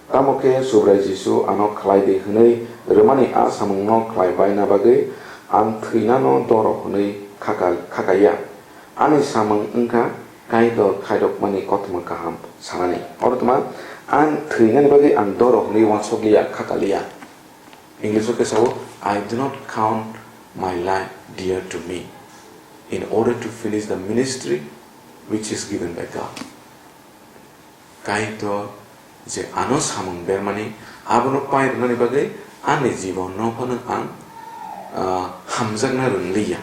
Tamo khe Subrai Jisu ano khlai di hwnwi rwmani a samungno khlai baina bagwi ang thwinano doro hwnwi khaka-, khakaiya. Ani samung wngkha Kaitor khairokmani kothoma kaham sanani. Oro tma ang thwinani bagwi ang doro hwnwi uansukliya, khakaliya. English o khe sao, "I do not count my life dear to me in order to finish the ministry which is given by God." Kaitor je ano samung bermani, abono pai rwnani bagwi ani jibonno phano ang, ah, hamjakna rwngliya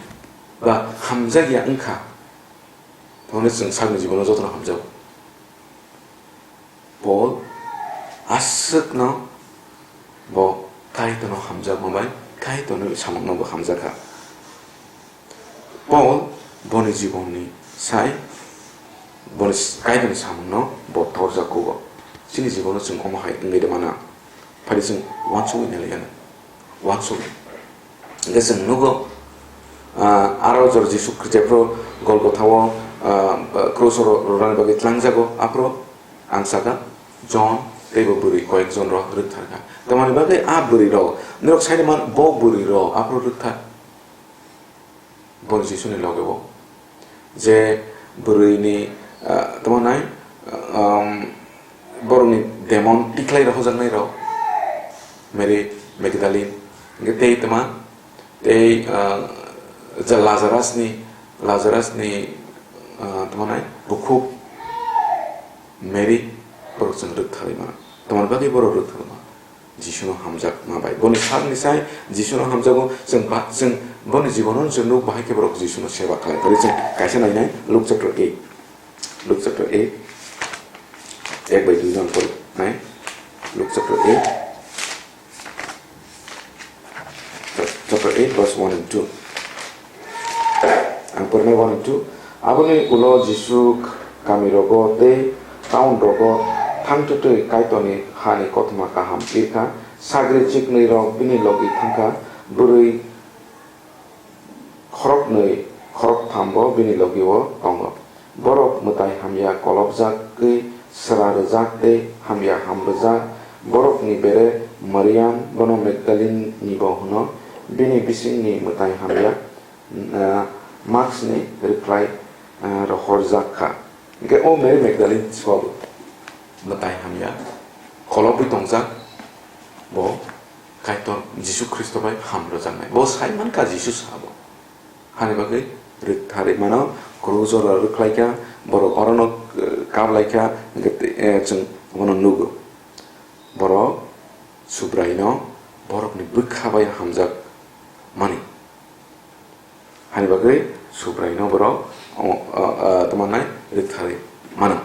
ba hamjakya wngkha. Phano chwng sakni jibono jotono hamjago. Paul aswkno bo Kaitorno hamjakma bai Kaitorni samungno bo hamjakha. Paul boni jibonni sai boni s-, Kaitorni samungno bo torjak kugo. Chini jibono chwng omo hai wngwi de mana. Phari chwng uansugwi nai lai gana. Uansugwi. Hingke chwng nugo, ah, aro jor Jisu Khristo jephru Golgotha o, ah, krus o ro-, rwrani bagwi tlangjago, aphuru ang saka, John tei bo bwrwi koyek jon rok rwktharkha. Tamoni bagwi a bwrwi rok, norok saini man bo bwrwi rok aphuru rwkthar. Bo Jisuni loge bo. Je bwrwini, ah, tamo nai, ah, um, borokni demon tikhlai rohorjaknai rok, Mary Magdalene, hingke tei tma, tei, ah, ja Lazarusni, Lazarusni, ah, tamo nai, bukhuk Mary, borok chwng rwktharwi mano. Tamoni bagwi borok rwktharwi mano? Jisuno hamjakma bai. Boni sakni sai Jisuno hamjago, chwng ba, chwng boni jibono chwng nuk bahai khe borok Jisuno seba khlai. Tari chwng kaisa nainai Luke chapter eight. Luke chapter eight. Ek bai dui no pori nai. Luke chapter eight. Chapter eight, verse one and two. Ang porinai one and two. Aboni ulo Jisu kami rogo tei town rogo thangtwtwi Kaitorni hani kothoma kaham pirkha. Sagri chiknwi rok bini logi thangkha. Bwrwi khoroknwi khoroktham bo bini logi o tongo. Borok mwtai hamya kolobjagwi sra rwjak tei hamya ham rwjak. Borokni bere Mariam, bono Magdalene ni bo hwno, bini bisingni mwtai hamya, ah, maksni rwkhlai, ah, rohorjak kha. Hingke o Mary Magdalene sabo mwtai hamya kolobwi tongjak, bo Kaitor Jisu Khristo bai ham rwjaknai. Bo sai mankha Jisu sabo. Hani bagwi rwktharwi mano, krus o rwkhlaikha, borok orono, eh, kaplaikha, hingke, eh, chwng bono nugo. Borok Subraino borokni bwkha bai hamjak mani. Hani bagwi Subraino borok, o, o, o, tamo nai rwktharwi mano.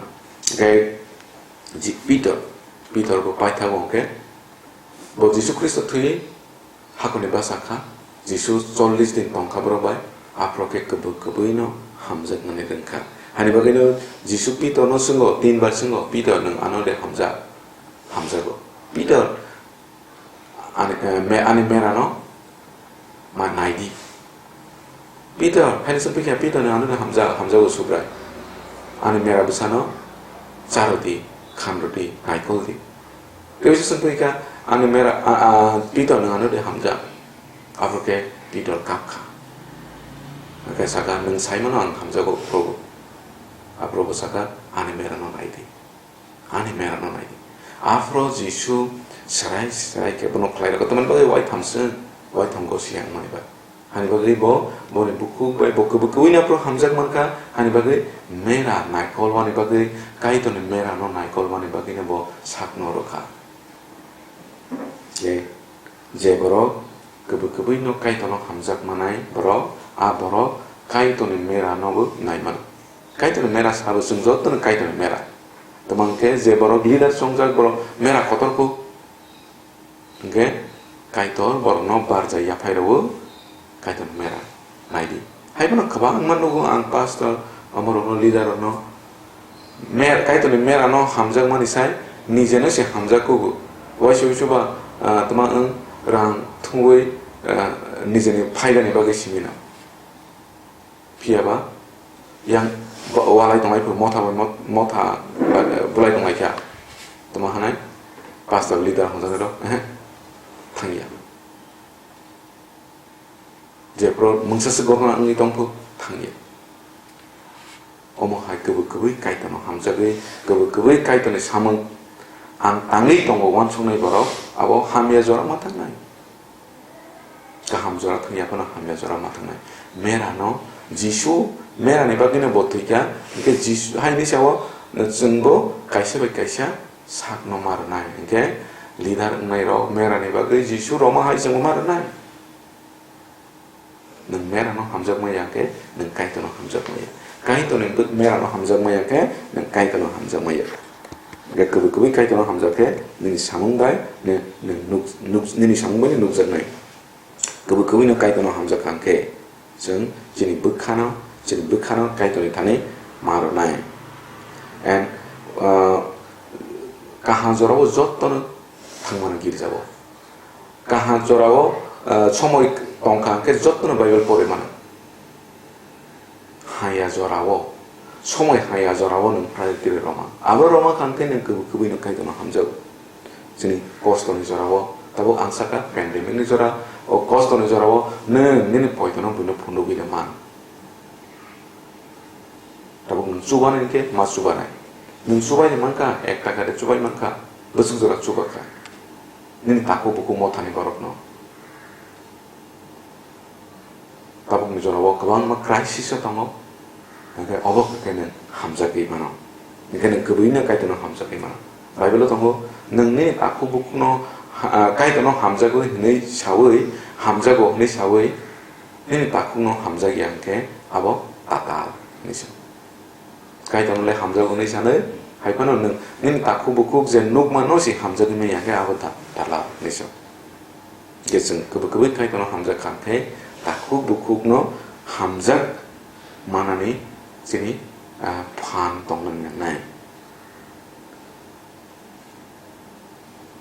Hingke ji-, Peter, Peter bo paithago hingke bo Jisu Khristo thwi Hakoni bwsa kha, Jisu chollish din tongkha borok bai, aphuru khe kwbwi kwbwino hamjakmani rwngkha. Hani bagwino Jisu Pitorno swngo, tin bar swngo, "Pitor, nwng ano de hamjak?" Hamjago. "Pitor, ani, eh, me-, ani merano ma nai di." Pitor, haino swngwi kha, "Pitor, nwng ano de hamja-, hamjago Subrai? Ani mera bwsano cha rw di, khan rw di, naikol di." Tei swngwi kha, "Ani mera, a, a, Pitor, nwng ano de hamjak?" Aphuru khe Pitor kap kha. Hakhe saka, "Nwng sai mano ang hamjago, Probu." Aphuru bo saka, "Ani merano nai di." Ani merano nai di. Aphuru Jisu serai serai khe bono khlai rwkha, tamoni bagwi uaitham se, uaitham gosi yang mani ba. Hani bagwi bo, boni bukhuk bai bo kwbwi kwbwino aphuru hamjak mankha, hani bagwi mera naikolmani bagwi, Kaitorni merano naikolmani bagwino bo sakno rwkha. Je, je borok kwbwi kwbwino Kaitorno hamjak manai borok, a borok Kaitorni merano bo nai mano. Kaitorni mera sabo chwng jotono Kaitorni mera. Tamo hwnkhe je borok leader chongjak borok mera kotor kuk. Hwnkhe Kaitor borokno barjai yaphai rwo Kaitorni mera. Nai di. Haiphano kwbangma nugo ang pastor, omorokno, leader rokno mer-, Kaitorni merano hamjakmani sai Nijeno se hamjak kugo. Waisa waisa ba, ah, tma wng rang thumwi, ah, nijeni phaidani bagwi simino. Phiya ba yang bo-, walai tonglai phuru motha bai mot-, motha, ah, bulai tonglai kha. Tma hanai pastor leader hamjaknai rok, ehe, thangya. Jephru mungsa se gohna wngwi tongphu thangya. Omo hai kwbwi kwbwi Kaitorno hamjagwi, kwbwi kwbwi Kaitorni samung ang tangwi tongo uansuknai borok, abo hamya jora ma thangnai. Kaham jora thangya phano hamya jora ma thangnai. Merano Jisu merani bagwino bo thwikha, hwnkhe Jisu haini sao chwngbo kaisa bai kaisa sakno ma rwnai. Hwnkhe leader wngnairok merani bagwi Jisu roma hai chwngbo ma rwnai. Nwng merano hamjak maya khe, nwng Kaitorno hamjak maya. Kaitorni bw-, merano hamjak maya khe, nwng Kaitorno hamjak maya. Hwnkhe kwbwi kwbwi Kaitorno hamjak khe, nini samung bai, nini, nini nuk-, nuk-, nini samung bai nukjaknai. Kwbwi kwbwino Kaitorno hamjak kha khe, chwng chini bwkhano, chini bwkhano Kaitorni thani ma rwnai. And, uh, kaham jorao jottono thangmano girjao. Kaham jorao, ah, somoi tongkha hwnkhe jottono Bible pori mano. Haya jorao, somoi haya jorao nwng Friday tiri roma. Abo roma kha hwnkhe nwng kwbwi kwbwi nwng Kaitorno hamjago. Chini kostoni jorao, tabuk ang sakha pandemic ni jora, o kostoni jorao nwng nini poitono buino phunugwi rw man. Tabuk nwng chubanai hwnkhe ma chubanai. Nwng chubaini mankha, ek taka de chubai mankha, bwswk jora chubakha. Nini takhuk bukhuk mothani borokno. Tabukni jorao kwbangma crisis o tongo, hwnkhe obo hwnkhe nwng hamjagwi mano. Hwnkhe nwng kwbwino Kaitorno hamjagwi mano. Bible o tongo, nwng nini takhuk bukhukno ha-, Kaitorno hamjagwi hwnwi sawi, hamjago hwnwi sawi, nini takhukno hamjakya hwnkhe abo tatal hinwi sa. Kaitorno le hamjago hwnwi sanwi, hai phano nwng nini takhuk bukhuk je nukmano se hamjagwi manya khe abo da-, dalal hinwi sa. Je chwng kwbwi kwbwi Kaitorno hamjak kha khe takhuk bukhukno hamjak manani chini, ah, phan tongna nangnai.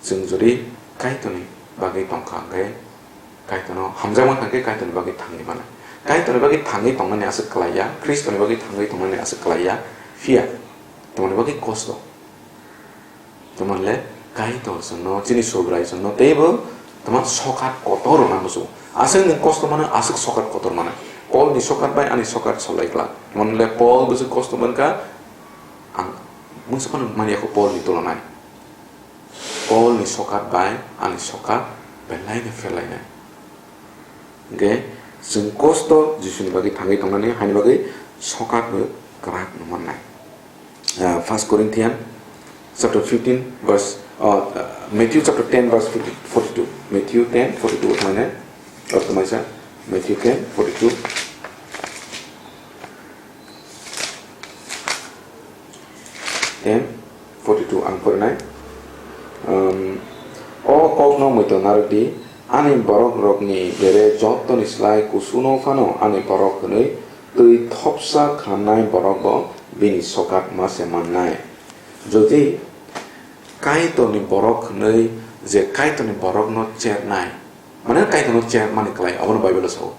Chwng jodi Kaitorni bagwi tongkha hwnkhe, Kaitorno hamjakma kha khe Kaitorni bagwi thangwi mano. Kaitorni bagwi thangwi tongnani aswk kwlaiya, Khristoni bagwi thangwi tongnani aswk kwlaiya, phiya tongmani bagwi kosto. Tongmani le Kaitor chwngno, chini Subrai chwngno teibo tongma sokat kotor rwna muchungo. Aswk nwng kosto mano, aswk sokat kotor mano. Polni sokat bai ani sokat solai glak. Tongmani le Pol bwswk kosto mankha, ang mungsa phano manya kho Polni tulonai. Polni sokat bai ani sokat belaino pherlainai. Hwnkhe chwng kosto Jisuni bagwi thangwi tongnani, haini bagwi sokatbo kwrak no mannai. Ah, First Corinthians chapter fifteen verse, ah, Matthew chapter ten verse forty-two. Matthew ten forty-two thangna. Matthew ten forty-two. Ten forty-two ang porinai. Um, o kokno muitu narwkdi, ani borokrokni bere jottoni slai kusuno phano ani borok hwnwi twi thopsa khamnai borokbo bini sokat ma se mannai. Jodi Kaitorni borok hwnwi je Kaitorni borokno chernai, mane Kaitorno chermani klai, abono Bible-o sao.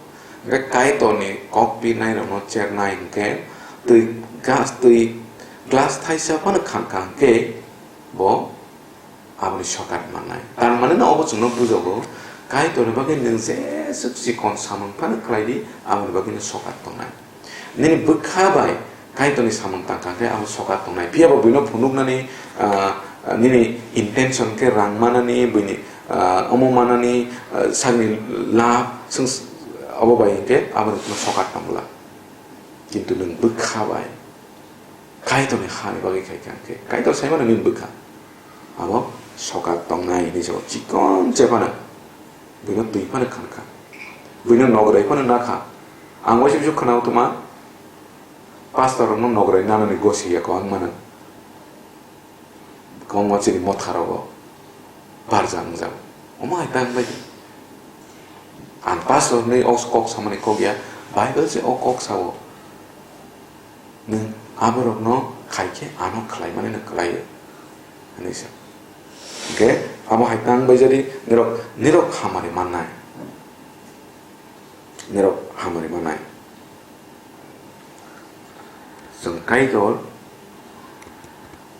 Hwnkhe Kaitorni kok pinairokno chernai hwnkhe twi gas, twi glass thaisa phano khankha hwnkhe bo aboni sokat mannai. Tar mane no obo chwngno bujogo, Kaitorni bagwi nwng jeswk chikon samung phano khlaidi, aboni bagwino sokat tongnai. Nini bwkha bai Kaitorni samung tangkha khe abo sokat tongnai. Phiya bo buino phunuknani, ah, nini intention khe rang manani, buini, ah, omo manani, ah, sakni lab, swng s-, obo bai hwnkhe aboni sokat tong glak. Kintu nwng bwkha bai Kaitorni hani bagwi khai kha hwnkhe, Kaitor sai mano nini bwkha. Abo sokat tongnai hinwi sabo chikon che phano. Buino twi phano khankha. Buino nograi phano nakha. Ang waisa waisa khwnao tongma, pastor rokno nograi nanani gosi ya ko ang mano. Kwbangma chini motha rogo barja wngjago. Omo hai ta wngbai di. Ang pastor hinwi o kok samani kok ya, Bible se o kok sao. Nwng aborokno khai khe ano khlaimanino khlaio. Hinwi sa. Hwnkhe abo hai tang bai jadi nirok, nirok hamari mannai. Nirok hamari mannai. Chwng Kaitor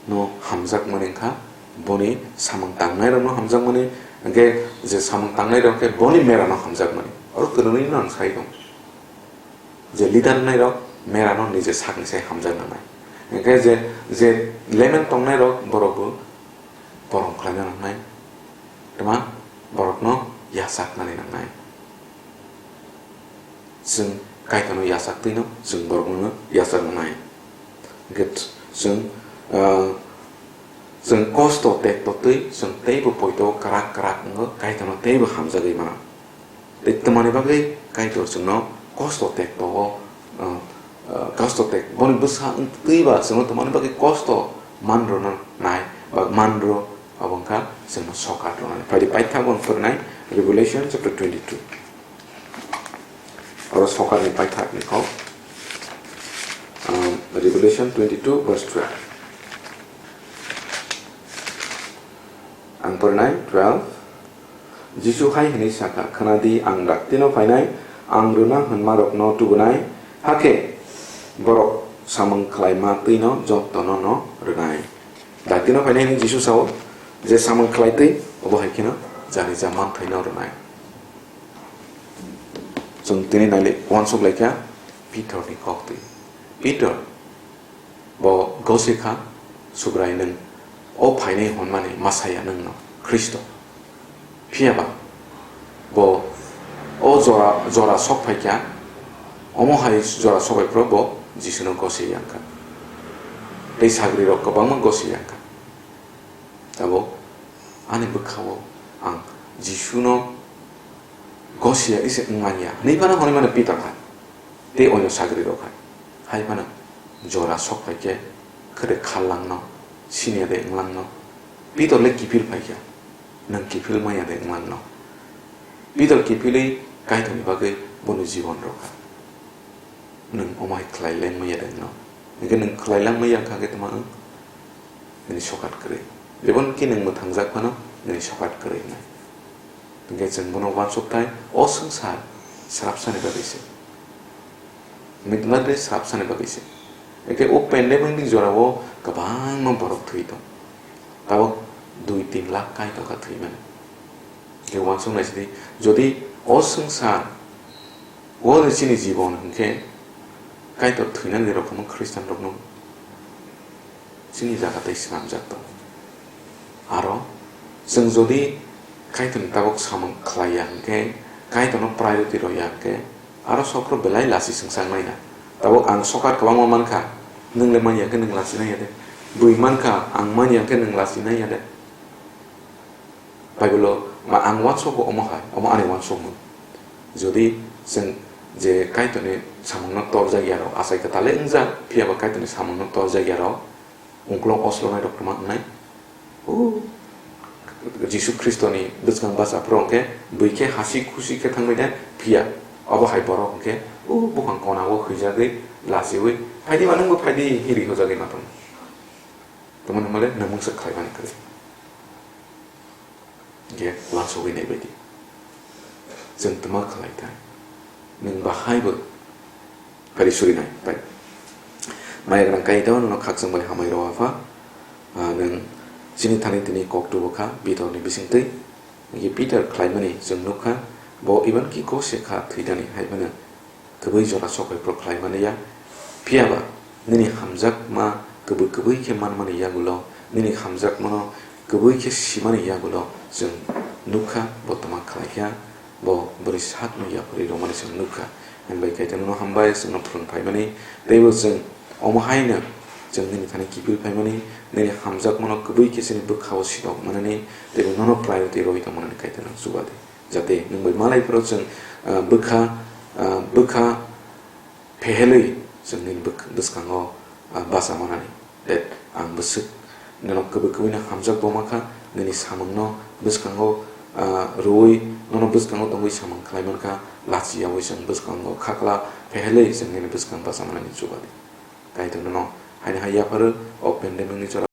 no hamjakmani wngkha, boni samung tangnairokno hamjakmani, hwnkhe je samung tangnairok khe boni merano hamjakmani. Oro kwrwngwi no ang sai tong. Je leader nairok merano nije sakni sai hamjak nangnai. Hwnkhe je, je layman tongnairok borokbo borom khlaina nangnai. Tma borokno yachaknani nangnai. Chwng Kaitorno yachaktwino chwng borokno yachak nangnai. Hwnkhe chwng, ah, chwng kosto tekto twi chwng teibo poito kwrak kwrak wngo, Kaitorno teibo hamjagwi mano. Tei twmani bagwi Kaitor chwngno kosto tekto o, ah, ah, kosto tek, boni bwsa wng twi ba chwngno twmani bagwi kosto man rwna nai ba man rw, abo wngkha chwngno sokat rwnani. Phaidi paithak bo wng phwrwnai Revelation chapter twenty-two. Oro sokat ni paithak ni kok, um, Revelation twenty-two verse twelve. Ang pornai twelve. Jisu hai hwnwi sakha, "Khna di, ang daktino phainai, ang rwna hwnmarokno tubunai, hakhe borok samung khlaima twino jotono no rwnai." Daktino phainai hwnwi Jisu sao, je samung khlai twi, obo hai kheno jani ja manthaino rwnai. Chwng tini naile uansuk laikha Pitor ni kok twi. Pitor, bo gosi kha, Subrai, nwng o phainai hwnmani Masaya nwngno, Khristo. Phiya ba bo o jora, jora sok phai kha, omo hai jora sok phai phuru bo Jisuno gosi yang kha. Tei sagrirok kwbangma gosi yang kha. Tabuk ani bwkhao ang Jisuno gosi ya ise wng man ya hwnwi phano hwnwi mano Pitor hai tei oino sagrirok hai. Hai phano jora sok phai khe, khe de khal langno, sini ya de wng langno. Pitor le kiphil phai kha, nwng kiphil man ya de wng langno. Pitor kiphilwi Kaitorni bagwi bono jibon rw kha. Nwng omo hai khlai lang manya de wngno? Hwnkhe nwng khlai lang manya wngkha khe tma wng? Nini sokat kwrwi. Jebon khe nwng mwthangjak phano nini sokat kwrwi wngnai. Hwnkhe chwng bono uansuk thai, o swngchar srapsani bagwi se. Mitla de srapsani bagwi se. Hwnkhe o pandemic ni jorao kwbangma borok thwi tong. Tabuk dui tin lakh kai tongkha thwimani. Hwnkhe uansuk naisidi, jodi o swngchar o chini jibon hwnkhe Kaitor thwinani rok omo Khristian rokno chini jaga tei swnamjak tongo. Aro chwng jodi Kaitorni tabuk samung khlai ya hwnkhe, Kaitorno priority rw ya hwnkhe, aro sokro belai lasi swngchang manya. Tabuk ang sokat kwbangma mankha, nwng le manya khe nwng lasi nai ya de. Bui mankha, ang manya khe nwng lasi nai ya de. Bible-o ma ang uansugo omo hai, omo ani uansukmung. Jodi chwng je Kaitorni samungno torjak ya rok, achai kwtal le wngjak, phiya ba Kaitorni samungno torjak ya rok, ungkulok oslonai rok kwma wngnai. O Jisu Khristoni bwskang bacha phuru hwnkhe bui khe hasi khusi khe thangbai de, phiya obo hai borok hwnkhe o buphang kona o huijagwi lachiui, "Phaidi ma, nwngbo phaidi," hinwi hojagwi ma tongo. Tamo nangmale nwng mungsa khlaimani kwrwi. Hwnkhe uansugwi naibaidi. Chwng tma khlai thai? Nwng bahaibo phari surinai bai. Maya gwnang Kaitor, nono khakchang bai hamai rw, Apha. Ah, nwng chini thani tini kok tubu kha, Pitorni bisingtwi. Hwnkhe Pitor khlaimani chwng nukha, bo iban ki gose kha thwidani hai phano kwbwi jora sokoiphru khlai mani ya. Phiya ba nini hamjakma kwbwi kwbwi khe manmani yagulo, nini hamjakmano kwbwi khe simani yagulo chwng nukha, bo tma khlaikha, bo bwrwi sakno yapharwi rwmani chwng nukha. Hwnbai Kaitor nono hambai chwngno phrwng phaimani, teibo chwng omo haino chwng nini thani kiphil phaimani, nini hamjakmano kwbwi khe chini bwkhao sidok manani, teibo nono priority rwui tongmanani Kaitor nwng chuba di. Jate nwng bai malai phuru chwng, ah, bwkha, ah, bwkha phehelwi chwng nini bwk-, bwskango, ah, bacha manani. That ang bwswk nono kwbwi kwbwino hamjak bo mankha, nini samungno bwskango, ah, rwui, nono bwskango tongwi samung khlai mankha, lachiyaui chwng bwskango khakla phehelwi chwng nini bwskang bacha manani chuba di. Kaitor nono haino hai yapharo o pandemic ni jora